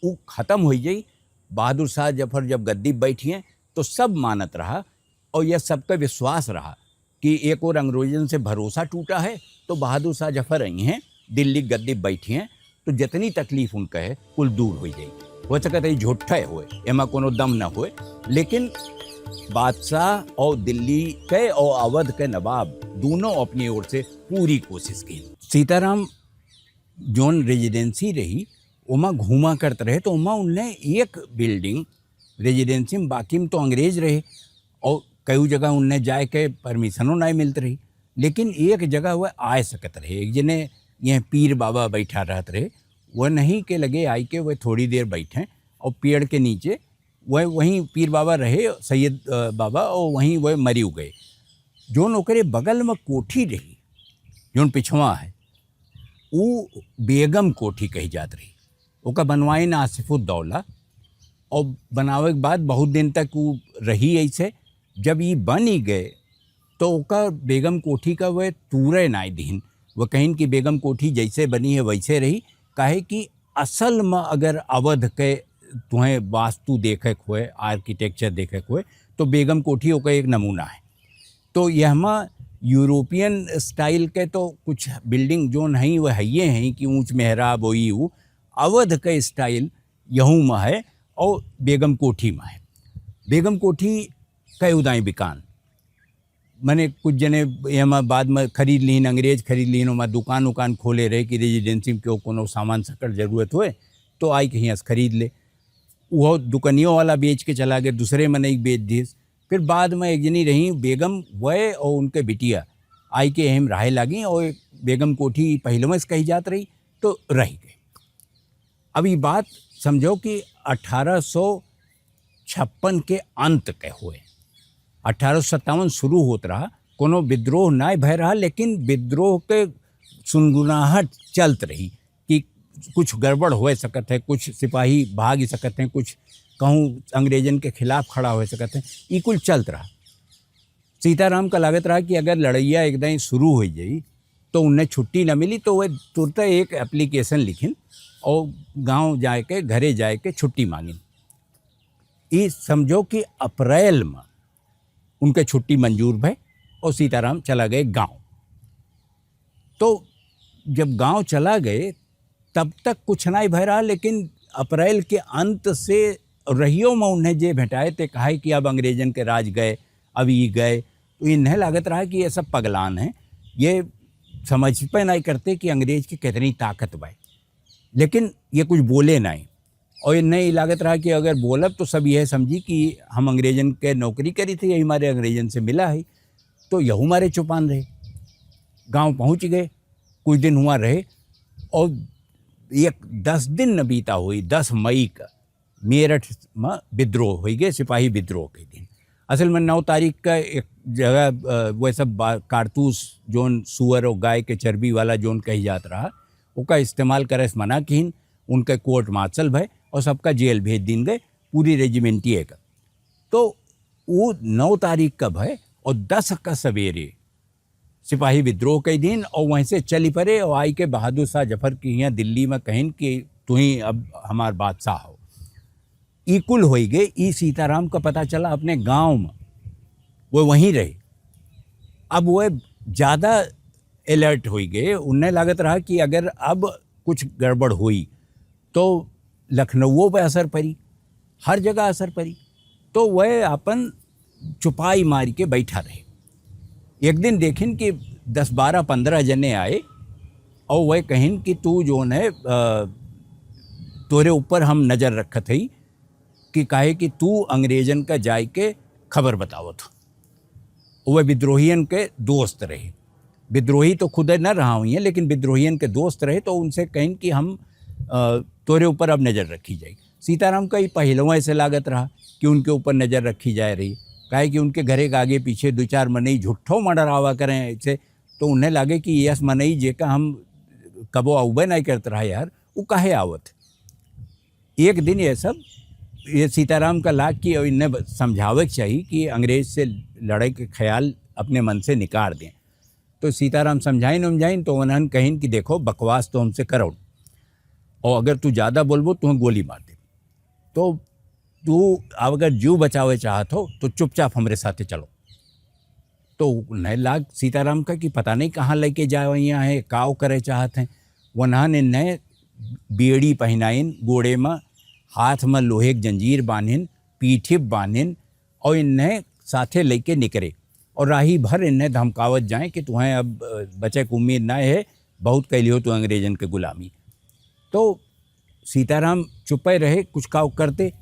उ खत्म हो जाई। बहादुर शाह जफर जब गद्दी बैठी हैं, तो सब मानत रहा और यह सबका विश्वास रहा कि एक ओर अंग्रेजन से भरोसा टूटा है, तो बहादुर शाह जफर आई हैं, दिल्ली गद्दी बैठी हैं, तो जितनी तकलीफ उनका है, कुल दूर हो जाई। हो सकत है झूठे होए, एमा कोनो दम न होए, लेकिन बादशाह और दिल्ली के और अवध के नवाब दोनों अपनी ओर से पूरी कोशिश की। सीताराम जोन रेजिडेंसी रही, ओमा घूमा करत रहे, तो ओमा उनने एक बिल्डिंग रेजिडेंसी में, बाकी में तो अंग्रेज रहे और कई जगह उनने जाए के परमिशनो नहीं मिलत रही, लेकिन एक जगह वह आए सकत रहे। एक जने यह पीर बाबा बैठा रहत रहे, वह नहीं के लगे आई के वह थोड़ी देर बैठे और पेड़ के नीचे वह, वहीं पीर बाबा रहे, सैयद, अ, बाबा, और वहीं वह मरी गए। जोन ओकरे बगल में कोठी रही, जोन पिछवा है, उ बेगम कोठी कही जात रही। ओका बनवाइन आसिफुद्दौला, और बनावे के बाद बहुत दिन तक उ रही ऐसे। जब ई बन ही गए, तो ओका बेगम कोठी का वह तूरे नाय दिहिन। वह कहिन कि बेगम कोठी जैसे बनी है, वैसे रही, काहे कि असल में अगर अवध के तुहें वास्तु देखे के होए, architecture देखे के होए, तो बेगम कोठी ओकर एक नमूना है। तो यहमा यूरोपियन style के तो कुछ building जोन हई, वह हइये हई कि ऊंच मेहराब होई, उ अवध के style यहू में है और बेगम कोठी में है। बेगम कोठी कई उदाई बिकान, मने कुछ जने एमा बाद में खरीद लीन, अंग्रेज खरीद लीन, ओमा दुकान उकान खोले रहे कि रेजिडेंसी में केहू कोनो सामान सकर जरूरत होए, तो आई के हियाँ से खरीद ले। उहो दुकनियों वाला बेच के चला गए, दूसरे मनई के बेच दिस। फिर बाद में एक जनी रही बेगम, वह और उनके बिटिया आई के एहम रहे लागी, और बेगम कोठी पहले में से कही जात रही, तो रह गए। अब ई बात समझो कि अठारह सौ छप्पन के अंत के हुए, अठारह सौ सत्तावन शुरू होत रहा, कोनो विद्रोह नाय भय रहा, लेकिन विद्रोह के सुनगुनाहट चलत रही कि कुछ गड़बड़ हो सकत है, कुछ सिपाही भाग सकत हैं, कुछ कहूँ अंग्रेजन के खिलाफ खड़ा हो सकत है, ई कुल चलत रहा। सीताराम का लागत रहा कि अगर लड़ैया एकदम शुरू हो जाई, तो उन्हें छुट्टी न मिली, तो वह तुरंत एक application लिखिन और गांव जाए के, घरे जाए के छुट्टी मांगिन। ई समझो कि अप्रैल में उनके छुट्टी मंजूर भय और सीताराम चला गए गांव। तो जब गांव चला गए, तब तक कुछ नाई भय रहा, लेकिन अप्रैल के अंत से रहियो में उन्हें जे भेंटाए, ते कहे कि अब अंग्रेजन के राज गए, अब ई गए। तो इन्हें लागत रहा कि ये सब पगलान हैं, ये समझ पे नाई करते कि अंग्रेज की कितनी ताकत बा। लेकिन ये कुछ बोले नाई। और इन्हें ई लागत रहा कि अगर बोलब तो सब यह समझी कि हम अंग्रेजन के नौकरी करी थे, यही मारे अंग्रेजन से मिला है। तो यहू मारे चुपान रहे। गांव पहुंच गए, कुछ दिन हुआ रहे, और एक दस दिन न बीता हुई, दस मई का मेरठ में विद्रोह हुई गए, सिपाही विद्रोह के दिन। असल में नौ तारीख का एक जगह, अ, वह सब बा-, कारतूस, जोन सुअर और गाय के चर्बी वाला जोन कही जात रहा, ओका इस्तेमाल करे से मना किहिन। उनके कोर्ट मार्शल भय और सबका जेल भेज दीन गए, पूरी रेजिमेंटिए का। तो वो नौ तारीख का भय और दस का सवेरे सिपाही विद्रोह कई दिन और वहीं से चली पड़े और आई के बहादुर शाह जफर की यहाँ दिल्ली में कहिन कि तू ही अब हमार बादशाह हो। ई कुल होई गए, ई सीताराम का पता चला अपने गांव में, वो वहीं रहे। अब वो ज़्यादा अलर्ट होई गए, उन्हें लागत रहा कि अगर अब कुछ गड़बड़ हुई तो लखनऊ पे असर पड़ी, हर जगह असर पड़ी। तो वह अपन चुपाई मार के बैठा रहे। एक दिन देखिन कि दस, बारह, पन्द्रह जने आए और वह कहिन कि तू जोन है, अ, तोरे ऊपर हम नजर रखत हई कि काहे कि तू अंग्रेजन का जाए के खबर बतावत हो। वह विद्रोहियन के दोस्त रहे। विद्रोही तो खुद न रहा हुई हैं, लेकिन विद्रोहियन के दोस्त रहे, तो उनसे कहिन कि हम, अ, तोरे ऊपर अब नजर रखी जाई। सीताराम का ई पहिलवा ऐसे लागत रहा कि उनके ऊपर नजर रखी जाए रही, काहे कि उनके घरे के आगे पीछे दो चार मनई झूठो मंडरावा करें ऐसे, तो उन्हें लागे कि यस मनई जेका हम कबो अउबे नहीं करत रहा यार, वो काहे आवत। एक दिन ये सब, ये सीताराम का लाग कि इन्हें ब-, समझावे के चाहिए कि अंग्रेज से लड़े के ख्याल अपने मन से निकाल दें। तो सीताराम समझाइन उमझाइन तो उन्हन कहिन कि देखो, बकवास तो हमसे करो, और अगर तू ज़्यादा बोलबो तो गोली मार दे। तो तू अब अगर जीव बचावे चाहत हो तो चुपचाप हमरे साथे चलो। तो उन्हें लाग सीताराम का कि पता नहीं कहाँ लेके जाए यहाँ है, काव करे चाहत हैं। उन्हन इन्हें बेड़ी पहनाइन गोड़े में, हाथ में लोहे के जंजीर बांधिन, पीठी पे बांधिन और इन्हें साथे लेके निकरे। और राही भर इन्हें धमकावत जाए कि तुम्हें अब, अ, बचे के उम्मीद ना है, बहुत कैलियो तू अंग्रेजन के गुलामी। तो सीताराम चुपे रहे, कुछ काव करते।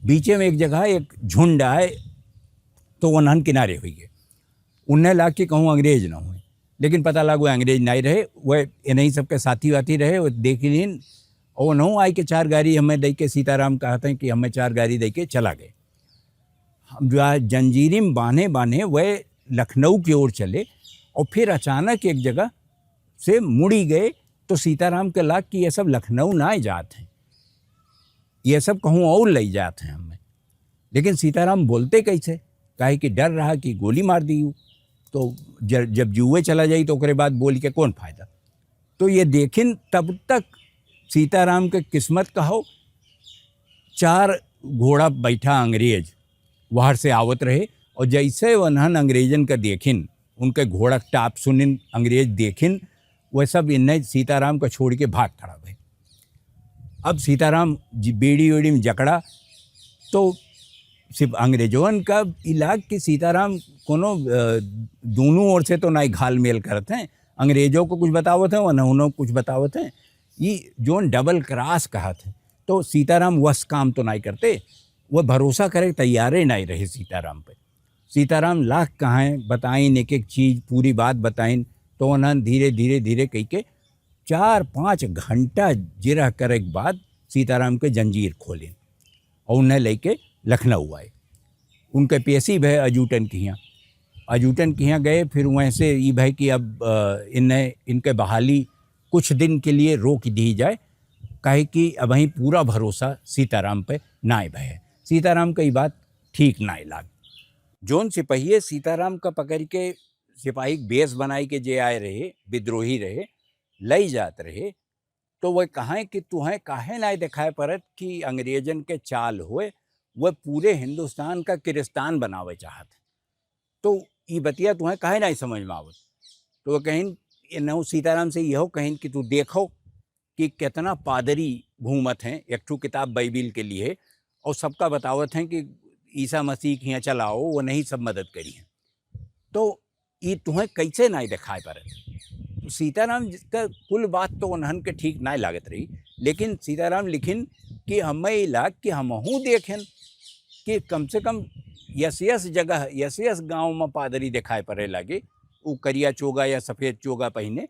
बीचे में एक जगह एक झुंड आए, तो उन्हन किनारे हुई गए। उन्हें लाग कि कहूँ अंग्रेज ना हुए, लेकिन पता लाग वो अंग्रेज नहीं रहे, वह इन्हीं सबके साथी वाथी रहे। वो देखिन और उन्हों आई के चार गाड़ी हमें दे के, सीताराम कहते हैं कि हमें चार गाड़ी दे के चला गए। हम जो आज जंजीरी में बांधे बांधे वह लखनऊ की ओर चले और फिर अचानक एक जगह से मुड़ी गए, तो सीताराम के लाग कि ये सब लखनऊ ना जात हैं, ये सब कहूँ और ले जात हैं हमें। लेकिन सीताराम बोलते कैसे, काहे कि डर रहा कि गोली मार दी। तो ज-, जब जुए चला जाई तो ओकरे बाद बोल के कौन फायदा। तो ये देखिन, तब तक सीताराम के किस्मत कहो, चार घोड़ा बैठा अंग्रेज बाहर से आवत रहे और जैसे उन्हन अंग्रेजन का देखिन, उनके घोड़ा के टाप सुनिन, अंग्रेज देखिन, वह सब इन्हें सीताराम का छोड़ के भाग खड़ा भए। अब सीताराम जी बेड़ी वेड़ी में जकड़ा, तो सिर्फ अंग्रेजवन का इलाज कि सीताराम कोनो, अ, दोनों ओर से तो नाई घाल मेल करत हैं, अंग्रेजों को कुछ बतावत हैं, उन्होंने कुछ बतावत हैं, ये जोन डबल क्रॉस कहत हैं। तो सीताराम वस काम तो नाई करते, वह भरोसा करे तैयारे नाई रहे सीताराम पे। सीताराम लाख कहाएं, बताइन एक एक चीज, पूरी बात बताइन, तो उन्हन धीरे, धीरे, धीरे कह के चार पाँच घंटा जिरह करे के बाद सीताराम के जंजीर खोलिन और उन्हें लेके लखनऊ आए। उनके पेशी भय अजूटन के हियाँ, अजूटन के हियाँ गए, फिर वहीं से ई भय कि अब, अ, इन्हें, इनके बहाली कुछ दिन के लिए रोक दी जाए, काहे कि अबहीं पूरा भरोसा सीताराम पे नाय भय। सीताराम का ई बात ठीक नाय लाग। जोन सिपहिये सीताराम का पकड़ के सिपाही के बेस बनाई के जे आए रहे, विद्रोही रहे, लई जात रहे, तो वह कहें कि तुहें काहे नाय दिखाए पड़त कि अंग्रेजन के चाल होए, वह पूरे हिंदुस्तान का किरिस्तान बनावे चाहत हैं। तो ई बतिया तुहें काहे नाहीं समझ में आवत? तो वह कहिन, इन्हू सीताराम से यहो कहिन कि तू देखो कि कितना पादरी घूमत हैं एक ठो किताब बाइबिल के लिए, और सबका बतावत हैं कि ईसा मसीह के यहाँ चलाओ, वो नहीं सब मदद करी हैं। तो ई तुहें कैसे नाहीं दिखाई पड़त? सीताराम जी का कुल बात तो उन्हन के ठीक नाहीं लागत रही, लेकिन सीताराम लिखिन कि हमें ई लाग कि हमहूँ देखेन कि कम से कम यस यस जगह, यस यस गाँव में पादरी दिखाई पड़े लागे, उ करिया चोगा या सफेद चोगा पहिने,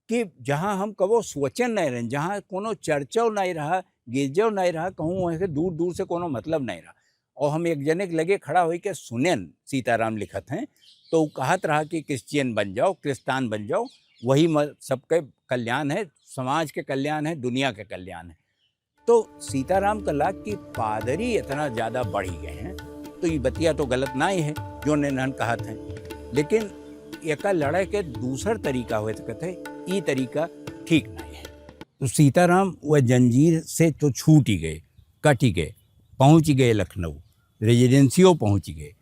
कि जहाँ हम कबो सोचन नाहीं रहन, जहाँ कोनो चर्चो नाहीं रहा, गिरजो नाहीं रहा, कहूँ वहीं से दूर दूर से कोनो मतलब नाहीं रहा। और हम एक जने के लगे खड़ा होई के सुनेन, सीताराम लिखत हैं, तो उ कहत रहा कि क्रिश्चियन बन जाओ, क्रिस्तान बन जाओ, वही म-, सबके कल्याण है, समाज के कल्याण है, दुनिया के कल्याण है। तो सीताराम का लाग कि पादरी इतना ज्यादा बढ़ी गए हैं, तो ई बतिया तो गलत नाहीं है जो इन्हन कहत हैं, लेकिन एका लड़े के दूसर तरीका होए सकत है, ई तरीका ठीक नाहीं है। तो सीताराम वह जंजीर से तो छूट ही गए, कट ही गए, पहुँच ही गए लखनऊ, रेजिडेंसियो पहुँच ही गए,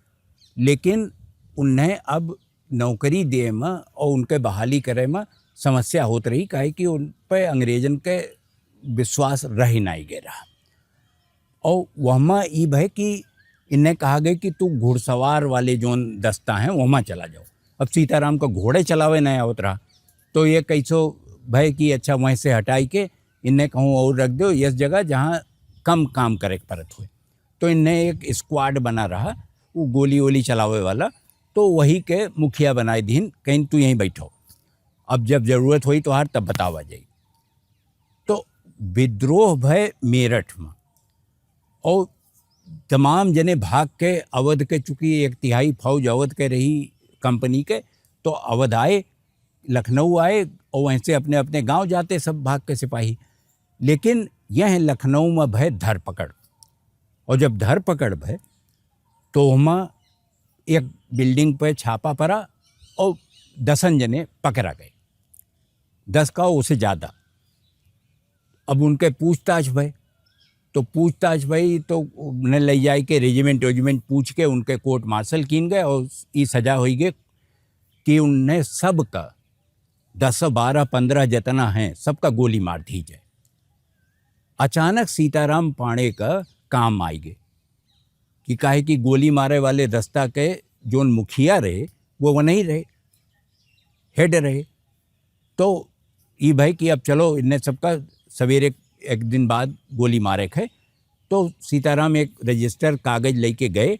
लेकिन उन्हें अब नौकरी दे में और उनके बहाली करे में समस्या होत रही, काहे कि उन पे अंग्रेजन के विश्वास रह ही नाहीं गए रहा। और वहमा ई भय कि इन्हें कहा गए कि तू घुड़सवार वाले जोन दस्ता हैं, वहमा चला जाओ। अब सीताराम का घोड़े चलावे नाहीं आवत रहा, तो ये कैसो भय कि अच्छा, वहीं से हटाई के इन्हें कहूँ और रख दो, इस जगह जहाँ कम काम करे के परत हुए। तो इन्हें एक स्क्वाड बना रहा, वो गोली वोली चलावे वाला, तो वही के मुखिया बनाए दीन, कहिन तू यहीं बैठो, अब जब जरूरत होई तोहार तब बतावा जाई। तो विद्रोह भय मेरठ में, और तमाम जने भाग के अवध के, चूंकि एक तिहाई फौज अवध के रही कंपनी के, तो अवध आए, लखनऊ आए और वहीं से अपने अपने गांव जाते सब भाग के सिपाही। लेकिन यह लखनऊ में भय धरपकड़, और जब धरपकड़ भय तो वहाँ एक बिल्डिंग पे छापा पड़ा और दसन जने पकड़ा गए, दस का उससे ज़्यादा। अब उनके पूछताछ भय, तो पूछताछ भई तो उन्हें ले जाए के रेजिमेंट वेजिमेंट पूछ के उनके कोर्ट मार्शल कीन गए और ई सजा होई गए कि उन्हें सबका दस बारह पन्द्रह जितना हैं सबका गोली मार दी जाए। अचानक सीताराम पांड़े का काम आई गए कि काहे कि गोली मारे वाले दस्ता के जोन मुखिया रहे वो वनई रहे, हेड रहे। तो ई भय कि अब चलो इन्हें सबका सवेरे एक दिन बाद गोली मारे के है। तो सीताराम एक रजिस्टर कागज लेके गए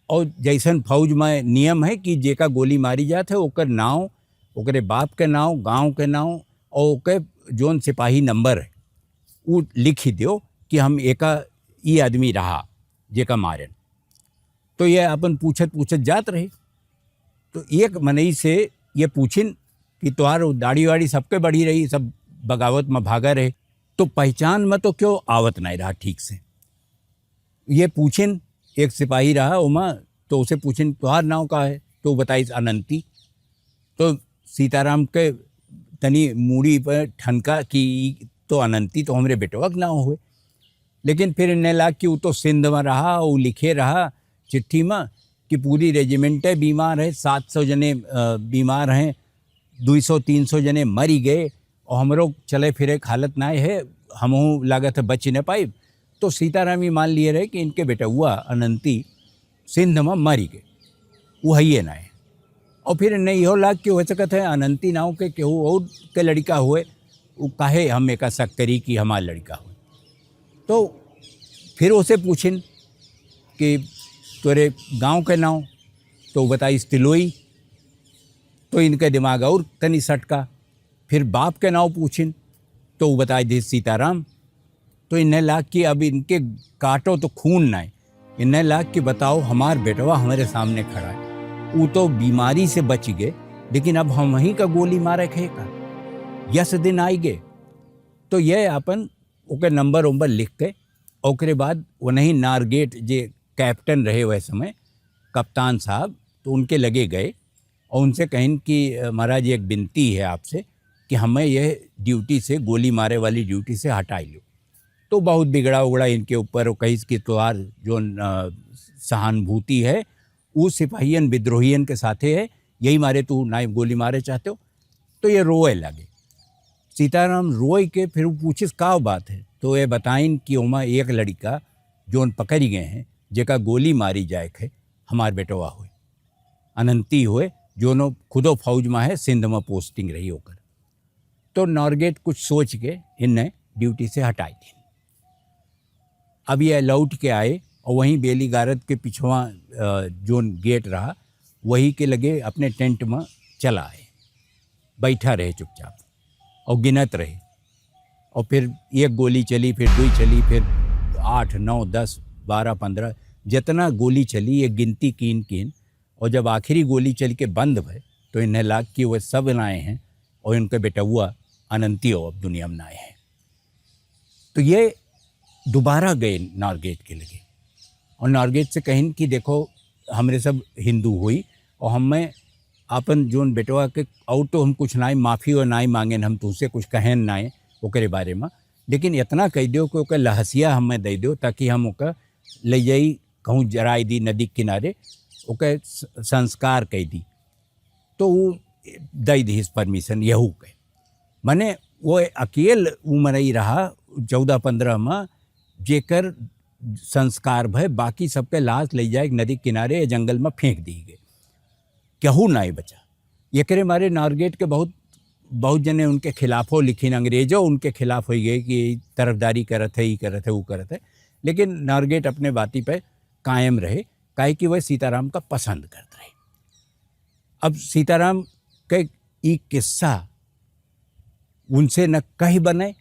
और जैसन फौज में नियम है कि जेका गोली मारी जात है ओकर नाव, ओकरे बाप के नाव, गांव के नाव और ओके जोन सिपाही नंबर है उ लिखि दियो कि हम एका ई आदमी रहा जेका मारेन। तो ये अपन पूछत पूछत जात रहे। तो एक मनई से ये पूछिन कि तोहार दाढ़ी वाढ़ी सबके बढ़ी रही, सब बगावत में भागा रहे, तो पहचान में तो क्यों आवत नहीं रहा ठीक से। ये पूछिन, एक सिपाही रहा ओमा, तो उसे पूछिन तोहार नाव का है, तो बताइस अनंती। तो सीताराम के तनी मूड़ी पर ठनका कि ई तो अनंती तो हमरे बेटवा के नाव हुए। लेकिन फिर इन्हें लाग कि उ तो सिंध में रहा, उ लिखे रहा चिट्ठी में कि पूरी रेजिमेंटे बीमार है, सात सौ जने, अ, बीमार हैं, दुई सौ तीन सौ जने मरी गए और हमरो चले फिरे के हालत ना है, हमहू लागत है बच न पाइब। तो सीताराम ही मान लिए रहे कि इनके बेटउआ अनंती सिंध में मरी गए, वो हइये ना है। और फिर इन्हें इहो लाग कि हो सकत है अनंती नाव के केहू और के लड़िका हुए, उ काहे हम एका शक करी कि हमार लड़िका हुए। तो फिर उसे पूछिन कि तोरे गांव के नाव, तो उ बताइस तिलोई। तो इनके दिमाग और तनी सटका। फिर बाप के नाव पूछिन, तो उ बताई दिस सीताराम। तो इन्हें लाग कि अब इनके काटो तो खून ना है, इन्हें लाग कि बताओ हमार बेटवा हमारे सामने खड़ा है, उ तो बीमारी से बच गए, लेकिन अब हम वहीं का गोली मारे खे का, यस दिन आई गए। तो ये अपन ओके नंबर उम्बर लिख के, ओकरे बाद उन्हीं नारगेट जे कैप्टन रहे वह समय, कप्तान साहब, तो उनके लगे गए और उनसे कहिन कि, "अ, महाराज, एक विनती है आपसे कि हमें यह ड्यूटी से, गोली मारे वाली ड्यूटी से हटाई लो।" तो बहुत बिगड़ा उगड़ा इनके ऊपर, वो कहिस कि तोहार जौन, अ, सहानुभूति है, उ सिपाहियन विद्रोहियन के साथे है, यही मारे तू नाई गोली मारे चाहते हो। तो ये रोए लागे। सीताराम रोए के फिर उ पूछिस, "का बात है?" तो ये बताइन कि ओमा एक लड़िका जौन पकड़ी गए हैं, जेका गोली मारी जाए के, हमार बेटवा होए, अनंती होए, जौन खुदो फौज में है, सिंध में posting रही ओकर। तो नॉर्गेट कुछ सोच के इन्हें ड्यूटी से हटाई दीन। अब ये लौट के आए और वहीं बेली गारद के पिछवा, अ, जौन गेट रहा, वही के लगे अपने टेंट में चला आए, बैठा रहे चुपचाप और गिनत रहे। और फिर एक गोली चली, फिर दुई चली, फिर आठ, नौ, दस, बारह, पन्द्रह, जितना गोली चली, ये गिनती कीन कीन। और जब आखिरी गोली चल के बंद भय, तो इन्हें लाग कि वह सब नाए हैं और इनके बेटउआ अनंतियो अब दुनिया में नाए हैं। तो ये दोबारा गए नॉर्गेट के लगे और नॉर्गेट से कहिन कि देखो, हमरे सब हिंदू होई और हमें आपन जौन बेटवा के, और तो हम कुछ नाई माफी और नाई मांगेन, हम तुमसे कुछ कहेन नाई ओकरे बारे में, लेकिन इतना कह दो कि ओकर लहसिया हमें दे दो, ताकि हम ओकर ले जाई कहूँ जराई दी नदी के किनारे, ओकर स-, संस्कार कह दी। तो वो दे दिहिस परमिशन यहू के। माने वो अकेल उ मनई रहा चौदह पन्द्रह में, जेकर संस्कार भय, बाकी सबके लाश ले जाए नदी किनारे या जंगल में फेंक दी गए, केहू नाई बचा। एकरे मारे नॉर्गेट के बहुत, बहुत जने उनके खिलाफो लिखिन, अंग्रेजो उनके खिलाफ हो गए कि तरफदारी करत है, ई करत है, ऊ करत है, लेकिन नॉर्गेट अपने बाती पे कायम रहे, काहे कि वह सीताराम का पसंद करत रहे। अब सीताराम के ई किस्सा उनसे न कह बने,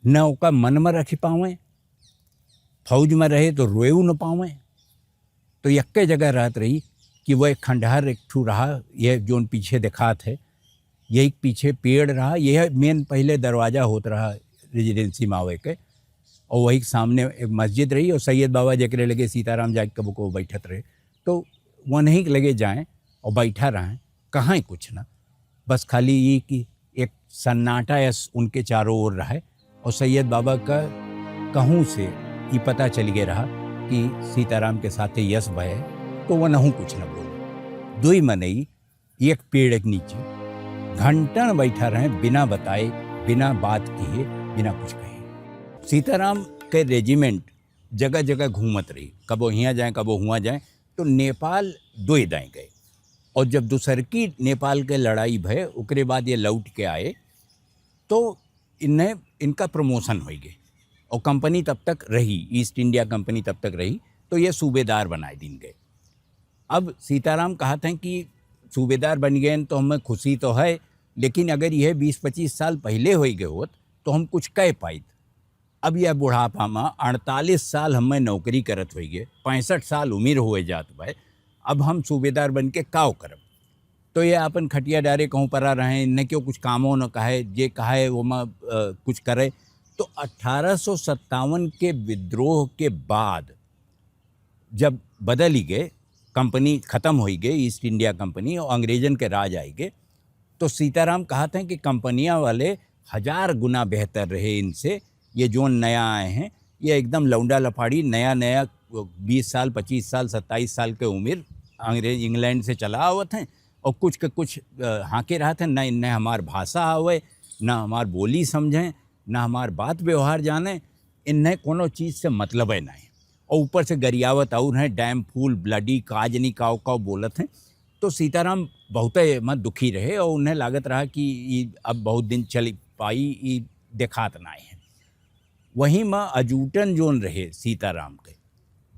न ओका मन में रख पावे, फौज में रहे तो रोएउ न पावे, तो यक्के जगह रहत रही कि वह खंडहर एक ठू रहा, यह जोन पीछे देखात है, यही पीछे पेड़ रहा, यह मेन पहले दरवाजा होत रहा रेजिडेंसी में आवे के, और वही के सामने एक मस्जिद रही और सैयद बाबा जेकरे लगे सीताराम जाके कबो कबो बैठत रहे, तो वनही के लगे जाएं और बैठा रहें, कहाँ कुछ ना, बस खाली ये कि एक सन्नाटा यस उनके चारों ओर रहे और सैयद बाबा का कहूँ से ई पता चल गया रहा कि सीताराम के साथे यस भय, तो वनहू कुछ न बोले। दुई मनई एक पेड़ के नीचे घंटन बैठा रहे, बिना बताए, बिना बात किए, बिना कुछ कहे। सीताराम के रेजिमेंट जगह जगह घूमत रही, कबो हियाँ जाए, कबो हुआँ जाए, तो नेपाल दोई दाएँ गए। और जब दूसरकी नेपाल के लड़ाई भय, ओकरे बाद ये लौट के आए, तो इन्हें, इनका प्रमोशन होइ गए और कंपनी तब तक रही, ईस्ट इंडिया कंपनी तब तक रही, तो ये सूबेदार बनाए दीन गए। अब सीताराम कहत हैं कि सूबेदार बन गए तो हमें खुशी तो है, लेकिन अगर यह बीस पच्चीस साल पहले होइ गए होत, तो हम कुछ कह पाइत। अब यह बुढ़ापा में अड़तालीस साल हमें नौकरी करत होइ गए, पैंसठ साल उम्र हुए जात भाई, अब हम सूबेदार बन के काव करब? तो ये आपन खटिया डारे कहूँ परा रहे, इन्हें क्यों कुछ कामो न कहे, जे कहे वो में, अ, कुछ करे। तो अठारह सौ सत्तावन के विद्रोह के बाद जब बदल ही गए, कंपनी खत्म होइ गए, ईस्ट इंडिया कंपनी, और अंग्रेजन के राज आइ गए, तो सीताराम कहत हैं कि कंपनियां वाले हजार गुना बेहतर रहे इनसे, ये जोन नया आए हैं, ये एकदम लौंडा लफाड़ी, नया नया, बीस साल, पच्चीस साल, सत्ताईस साल के उम्र, अंग्रेज इंग्लैंड से चला आवत हैं, और कुछ के कुछ, अ, हाँके रहत हैं, न इन्हें हमार भाषा आवे, न हमार बोली समझें, न हमार बात व्यवहार जाने, इन्हें कोनो चीज से मतलबे नहीं। और ऊपर से गरियावत और हैं, damn fool, bloody, काज नहीं काव काव बोलत हैं। तो सीताराम बहुते एमा दुखी रहे और उन्हें लागत रहा कि ई अब बहुत दिन चल पाई, ई देखात नाई है। वहीं में अजूटन जोन रहे सीताराम के,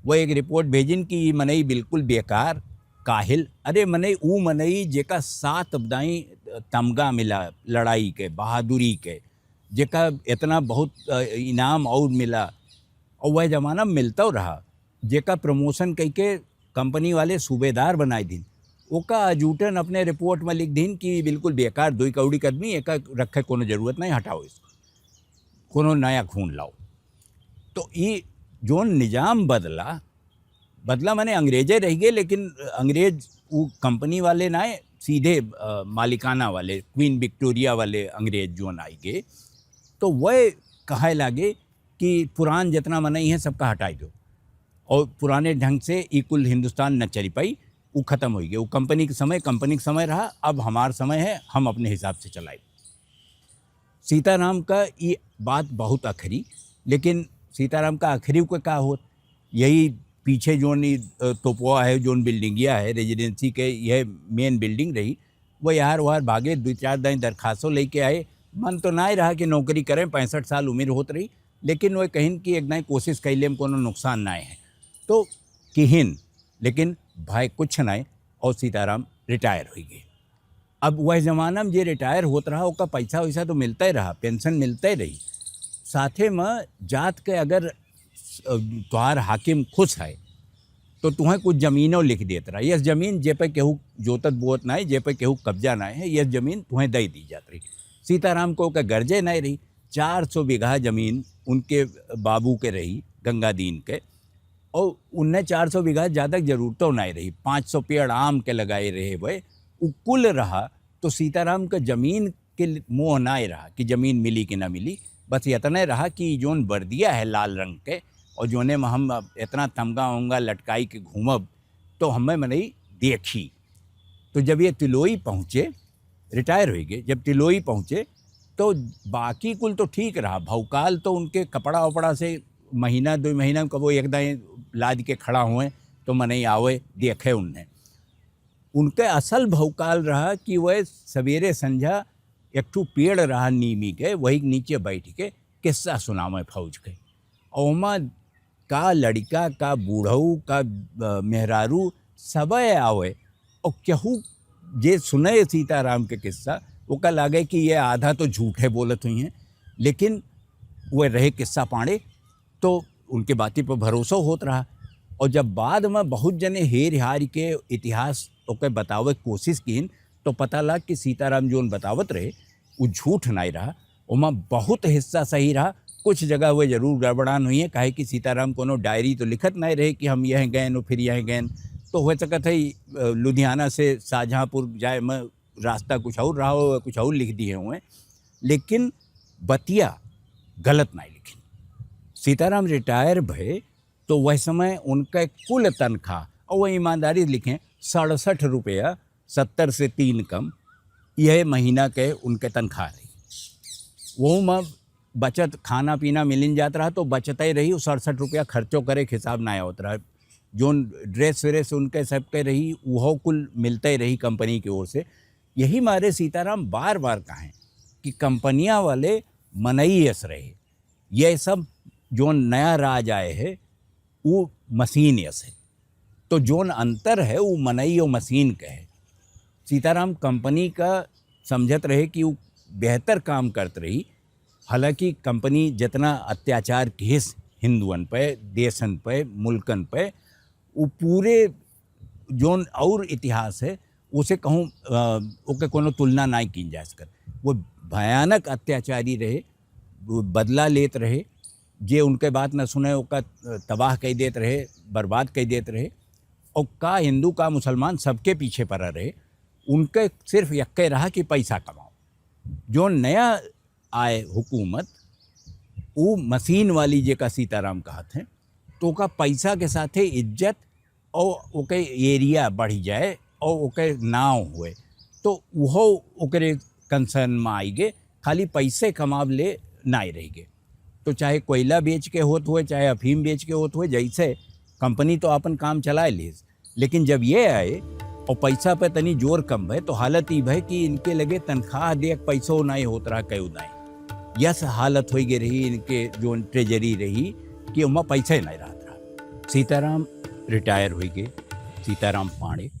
वो एक रिपोर्ट भेजिन कि ई मनई बिल्कुल बेकार, काहिल। अरे मनई, ऊ मनई जेका सात बदाई तमगा मिला लड़ाई के, बहादुरी के, जेका इतना बहुत, अ, इनाम और मिला, और वह जमाना में मिलता रहा, जेका प्रमोशन कइके कंपनी वाले सूबेदार बनाए दिन, ओका अजूटन अपने रिपोर्ट में लिख दिन कि बिल्कुल बेकार, दुई कौड़ी के आदमी, एका रखे कोनो जरूरत नहीं, हटाओ इसको, कोनो नया खून लाओ। तो ई जोन निजाम बदला, बदला माने अंग्रेजे रह गए, लेकिन अंग्रेज वो कंपनी वाले ना, सीधे, अ, मालिकाना वाले, क्वीन विक्टोरिया वाले अंग्रेज जोन आई गए, तो वह कहे लागे कि पुरान जितना मनई है, सबका हटाई दो। और पुराने ढंग से ई कुल हिंदुस्तान न चली पाई, उ खत्म होइ गए। उ कंपनी के समय, कंपनी के समय रहा, अब हमार समय है, हम अपने हिसाब से चलाई। सीताराम का ई बात बहुत आखिरी, लेकिन सीताराम का आखिरी के का होत, यही पीछे जोन ई, अ, तोपवा है, जोन बिल्डिंगिया है, रेजिडेंसी के, यह मेन बिल्डिंग रही, वो यार वार भागे, दो चार दाई दरखास्तों लेके आए। मन तो नाय रहा कि नौकरी करें, पैंसठ साल उम्र होत रही, लेकिन वो कहिन कि एक दाई कोशिश कैले में कोनो नुकसान नाय है। तो किहिन, लेकिन भाई कुछ नाय, और सीताराम रिटायर होइ गए। अब वह जमाना में जे रिटायर होत रहा, ओका पैसा वैसा तो मिलते रहा, पेंशन मिलते रही। साथे में जात के अगर, अ, तोहार हाकिम खुश है, तो तुहें कुछ जमीनों लिख देत रहा। यह जमीन जे पे केहू जोतत बोअत नाय, जे पे केहू कब्जा नाय है, यह जमीन तुहें दे दी जात रही। सीताराम को ओकर गर्जे नाय रही। चार सौ बीघा जमीन उनके बाबू के रही, गंगादीन के, और उन्हें चार सौ बीघा ज्यादा जरूरतों नाय रही। पाँच सौ पेड़ आम के लगाए रहे हुए, उ कुल रहा। तो सीताराम के जमीन के लि-, मोह नाय रहा कि जमीन मिली कि ना मिली, बस इतने रहा कि जोन बर्दिया है लाल रंग के, और जोने में हम अब इतना तमगा उमगा लटकाई के घूमब, तो हमें मनई देखी। तो जब ये तिलोई पहुँचे, रिटायर होइ गए, जब तिलोई पहुँचे, तो बाकी कुल तो ठीक रहा। भौकाल तो उनके कपड़ा वपड़ा से महीना दो महीना में कबो एक दाई लाद के खड़ा हुए, तो मनई आवे, देखे उन्हें। उनके असल भौकाल रहा कि वह सवेरे संझा एक ठू पेड़ रहा नीमी के, वही के नीचे बैठ के किस्सा सुनावे फौज के। और ओमा का लड़िका, का बूढ़ऊ, का, अ, मेहरारू, सबे आवे। और केहू जे सुने सीताराम के किस्सा, ओका लागे कि ये आधा तो झूठे बोलत हुई हैं, लेकिन वह रहे किस्सा पाड़े, तो उनके बाती पर भरोसा होत रहा। और जब बाद में बहुत जने हेर हार के इतिहास ओके बतावे के कोशिश कीन, तो पता लग कि सीताराम जोन बतावत रहे, उ झूठ नाय रहा। ओमा बहुत हिस्सा सही रहा, कुछ जगह वे जरूर गड़बड़ान हुई है, काहे कि सीताराम कोनो डायरी तो लिखत नाय रहे कि हम यह गएन और फिर यह गएन। तो हो सकत है, अ, लुधियाना से शाहजहाँपुर जाए में रास्ता कुछ और रहा हो, कुछ और लिख दिए हुए, लेकिन बतिया गलत नाय लिखिन। सीताराम रिटायर भए, तो वह समय उनका कुल तनख्वाह, और वह ईमानदारी लिखें, सड़सठ रुपया, सत्तर से तीन कम, यह महीना के उनके तनख्वाह रही। वो में बचत, खाना पीना मिलिन जात रहा, तो बचते रही, वो सड़सठ रुपया खर्चो करे के हिसाब ना होत रहा। जोन ड्रेस व्रेस उनके सबके रही, वो कुल मिलते रही कंपनी की ओर से। यही मारे सीताराम बार बार कहें कि कंपनियां वाले मनई यस रहे, ये सब जोन नया राज आए है, वो मशीन यस है। तो जोन अंतर है, वो मनई और मशीन का है। सीताराम कंपनी का समझत रहे कि वो बेहतर काम करत रही, हालांकि कंपनी जितना अत्याचार किहिस हिंदुअन पे, देशन पे, मुल्कन पे, वो पूरे जोन और इतिहास है, उसे कहूँ, अ, ओके कोनो तुलना नाई कीन जा सकत। वो भयानक अत्याचारी रहे, वो बदला लेत रहे, जे उनके बात न सुने, ओका तबाह कई देत रहे, बर्बाद कई देत रहे। और का हिंदू, का मुसलमान, सबके पीछे पड़ा रहे। उनके सिर्फ यक्के रहा कि पैसा कमाओ। जो नया आए हुकूमत, उ मशीन वाली जेका सीताराम कहत हैं, तो ओका पैसा के साथे इज्जत और ओके एरिया बढ़ जाए और ओके नाव हुए, तो उहो ओकरे कंसर्न में आई गे, खाली पैसे कमाव ले नाई रह गे। तो चाहे कोयला बेच के होत हुए, चाहे अफीम बेच के होत हुए, जैसे कंपनी तो आपन काम चलाए लीस, लेकिन जब ये आए और पैसा पे तनी जोर कम भए, तो हालत ई भए कि इनके लगे तनख्वाह दे पैसो नाई होत रहा, कई उदाई। यस हालत होई गे रही इनके, जो ट्रेजरी रही, कि ओमा पैसे नाई रहत रहा। सीताराम रिटायर होई गे, सीताराम पांडे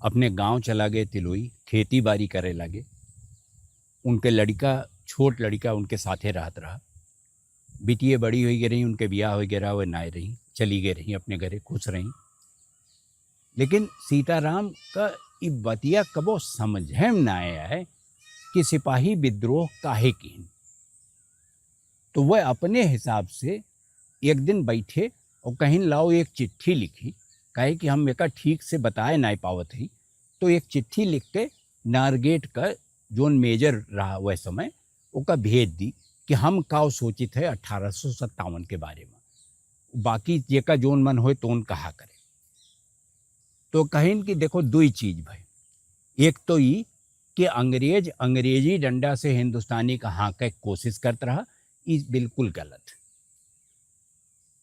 अपने गांव चला गए तिलोई, खेती बाड़ी करे लगे। उनके लड़िका, छोट लड़िका उनके साथे रहत रहा। बिटिये बड़ी होई गे रही, उनके बियाह होई गे रहा, वे नाय रही, चली गे रही अपने घरे, खुश रही। लेकिन सीताराम का ई बतिया कबो समझे में ना आए कि सिपाही विद्रोह काहे कीन। तो वह अपने हिसाब से एक दिन बैठे और कहिन, "लाओ, एक चिट्ठी लिखी, काहे कि हम एका ठीक से बताए नाय पावत ही।" तो एक चिट्ठी लिख के नारगेट का, जोन मेजर रहा वह समय, ओका भेज दी कि हम काव सोचित है अठारह सौ सत्तावन के बारे में, बाकी जेका जोन मन होए तोन कहा करे। तो कहिन कि देखो, दुई चीज भय, एक तो ई कि अंग्रेज अंग्रेजी डंडा से हिंदुस्तानी का हाँके कोशिश करत रहा, ई बिल्कुल गलत।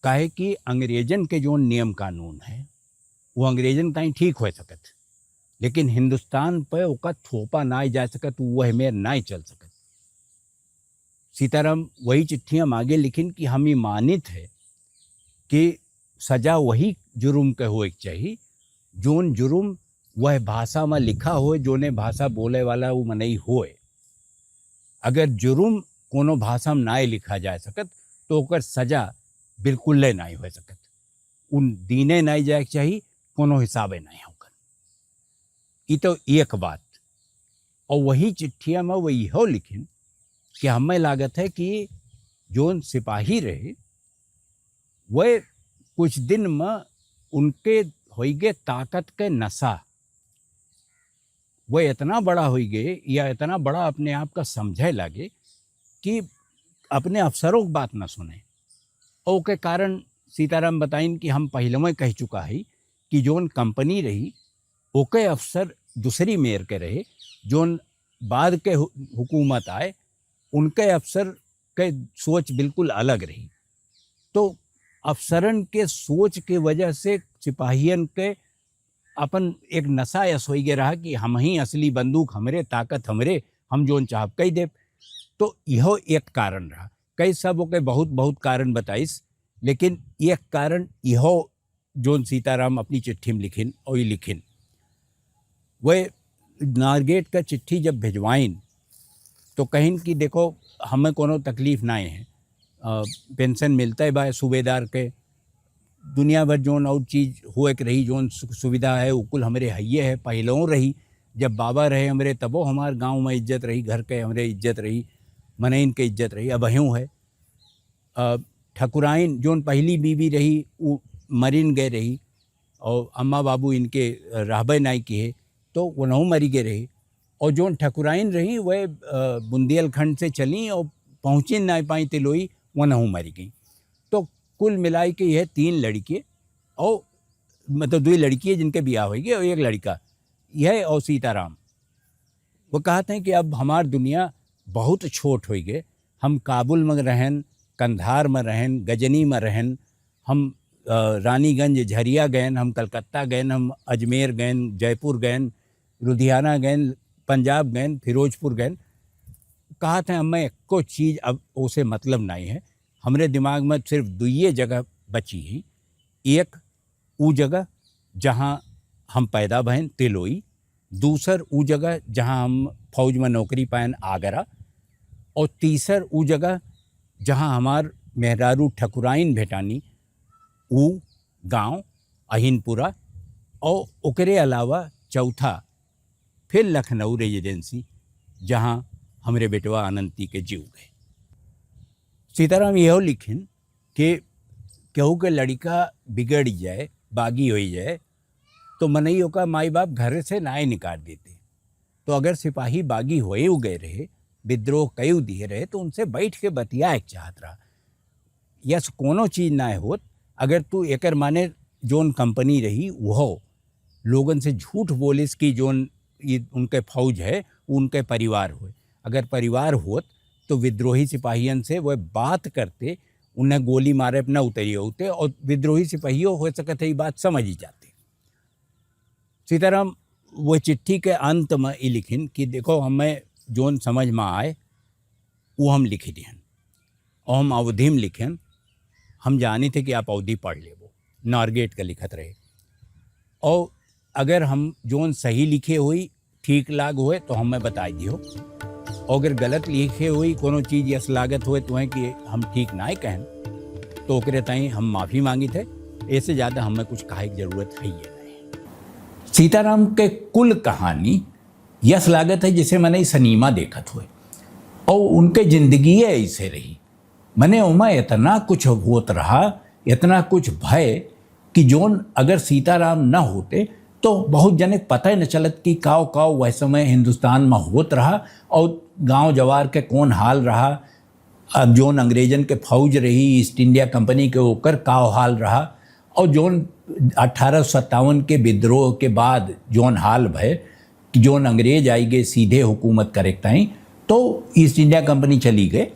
काहे कि अंग्रेजन के जोन नियम कानून है, वो अंग्रेजन ताईं ठीक हो सकत, लेकिन हिंदुस्तान पे ओका थोपा नाई जा सकत, वह मेर नाई चल सकत। सीताराम वही चिट्ठियाँ मागे लिखिन कि हम ई मानित है कि सजा वही जुर्म के होए के चाही, जोन जुर्म वह भाषा में लिखा होए, जोने भाषा बोले वाला वो मनई होए। अगर जुर्म कोनो भाषा में नाई लिखा जा सकत, तो ओकर सजा बिल्कुल ले नाई हो सकत, उन दीने नाई जाए के चाही, कोनो हिसाबे नाई होकर। ई तो एक बात। और वही चिट्ठिया में वो इहो लिखिन कि हमें लागत है कि जोन सिपाही रहे, वह कुछ दिन में उनके होइगे ताकत के नशा, वह इतना बड़ा होइगे या इतना बड़ा अपने आप का समझे लागे कि अपने अफसरों की बात ना सुने। ओके कारण सीताराम बताइन कि हम पहले में कह चुका है कि जोन कंपनी रही, ओके अफसर दूसरी मेर के रहे, जोन बाद के हु-, हुकूमत आए, उनके अफसर के सोच बिल्कुल अलग रही। तो अफसरन के सोच के वजह से सिपाहियन के अपन एक नशा यस होई गए रहा कि हम ही असली बंदूक हमरे, ताकत हमरे, हम जोन चाहब कई देब। तो इहो एक कारण रहा। कई सब ओके बहुत, बहुत कारण बताइस, लेकिन एक कारण इहो जोन सीताराम अपनी चिट्ठी में लिखिन और ई लिखिन। वह नारगेट का चिट्ठी जब भिजवाइन तो कहिन कि देखो, हमें कोनो तकलीफ नाई है, अ, पेंशन मिलता है बा सूबेदार के, दुनिया भर जोन और चीज होए के रही, जोन सु-, सुविधा है, उ कुल हमरे हइये है, पहलों रही। जब बाबा रहे हमरे, तबो हमार गांव में इज्जत रही, घर के हमरे इज्जत रही, मनइन के इज्जत रही, अबहियों है। अ, ठकुराइन जोन पहली बीवी रही, उ मरिन गए रही, और अम्मा बाबू इनके रहबे नाई किहे, तो वनहु मरी गए रही। और जोन ठकुराइन रही, वह, अ, बुंदेलखंड से चली और पहुँचिन नाई पाई तिलोई, वनहु मरी गई। तो कुल मिलाई के यह तीन लड़के, और मतलब दुई लड़की है जिनके बियाह होइगे और एक लड़का, यह और सीताराम। वो कहत हैं कि अब हमार दुनिया बहुत छोट होइगे। हम काबुल में रहन, कंधार में रहन, गजनी में रहन, हम, अ, रानीगंज, झरिया गएन, हम कलकत्ता गएन, हम अजमेर गएन, जयपुर गएन, लुधियाना गएन, पंजाब गएन, फिरोजपुर गएन। कहत हैं, हमें एको चीज अब ओसे मतलब नाई है। हमरे दिमाग में सिर्फ दुइये जगह बची ही। एक ऊ जगह जहाँ हम पैदा भएन, तिलोई, दूसर ऊ जगह जहाँ हम फौज में नौकरी पाएन, आगरा, और तीसर ऊ जगह जहाँ हमार मेहरारू ठकुराइन भेटानी, ऊ गांव अहिनपुरा, और ओकरे अलावा चौथा फिर लखनऊ रेजिडेंसी, जहाँ हमरे बेटवा अनंती के जीव गए। सीताराम यहो लिखिन कि केहू के लड़का बिगड़ जाए, बागी होई जाए, तो मनई ओका माई बाप घर से नाय निकाल देते। तो अगर सिपाही बागी होए गए रहे, विद्रोह कई दिए रहे, तो उनसे बैठ के बतियाए के चाहत रहा। यस कोनो चीज नाय होत, अगर तू एकर माने जोन कंपनी रही, वो लोगन से झूठ बोलिस कि जोन ये उनके फौज है, वो उनके परिवार होए। अगर परिवार होत, तो विद्रोही सिपाहियन से वह बात करते, उन्हें गोली मारे पे न उतरी होते, और विद्रोही सिपाहियों हो सकत है, ये बात समझ ही जाते। सीताराम वो चिट्ठी के अंत में ई लिखिन कि देखो, हमें जोन समझ में आए, वो हम लिखि दिहन, और हम अवधी में लिखन, हम जानी थे कि आप अवधी पढ़ लेबो, नारगेट का लिखत रहे। और अगर हम जोन सही लिखे होई, ठीक लाग होए, तो हमें बताई दियो, और अगर गलत लिखे होई, कोनो चीज यस लागत होए तुम्हें कि हम ठीक नाय कहन, तो ओकरे ताई हम माफी मांगी थे। ऐसे ज्यादा हमें कुछ कहे की जरूरत है ये नहीं। सीताराम के कुल कहानी यस लागत है जैसे मने सिनेमा देखत होए, और उनके जिंदगी ऐसे रही। मने ओमा इतना कुछ होत रहा, इतना कुछ भय कि जोन अगर सीताराम न होते, तो बहुत जने पता ही न चलत कि काव काव वह समय हिंदुस्तान में होत रहा और गांव जवार के कौन हाल रहा। अब जौन अंग्रेजन के फौज रही ईस्ट इंडिया कंपनी के, ओकर का हाल रहा, और जौन अठारह सौ सत्तावन के विद्रोह के बाद जौन हाल भय कि जौन अंग्रेज आई गए सीधे हुकूमत करे ताई, तो ईस्ट इंडिया कंपनी चली गए,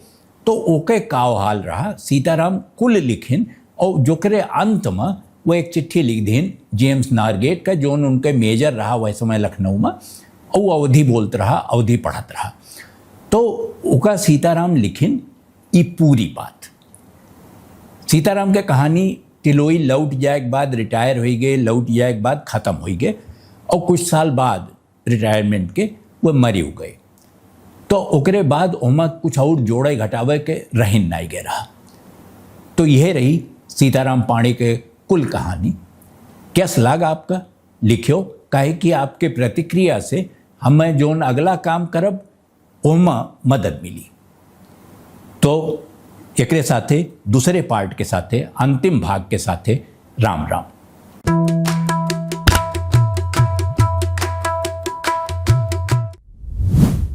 तो ओके का हाल रहा, सीताराम कुल लिखिन। और जोकरे अंत में वो एक चिट्ठी लिख दीन जेम्स नारगेट का, जौन उनके मेजर रहा वह समय लखनऊ में, और वो अवधी बोलत रहा, अवधी पढ़त रहा। तो ओका सीताराम लिखिन ई पूरी बात। सीताराम के कहानी तिलोई लौट जाए के बाद, रिटायर हो गए, लौट जाए के बाद खत्म हो गए, और कुछ साल बाद रिटायरमेंट के वो मरी गए। तो ओकरे बाद ओमा कुछ और जोड़े घटावे के रहिन नाई गए रहा। तो यह रही सीताराम पांड़े के कुल कहानी। कैस लाग आपका? लिखियो, काहे कि आपके प्रतिक्रिया से हमें जौन अगला काम करब, ओमा मदद मिली। तो एकरे साथे दूसरे पार्ट के साथे, अंतिम भाग के साथे, राम राम।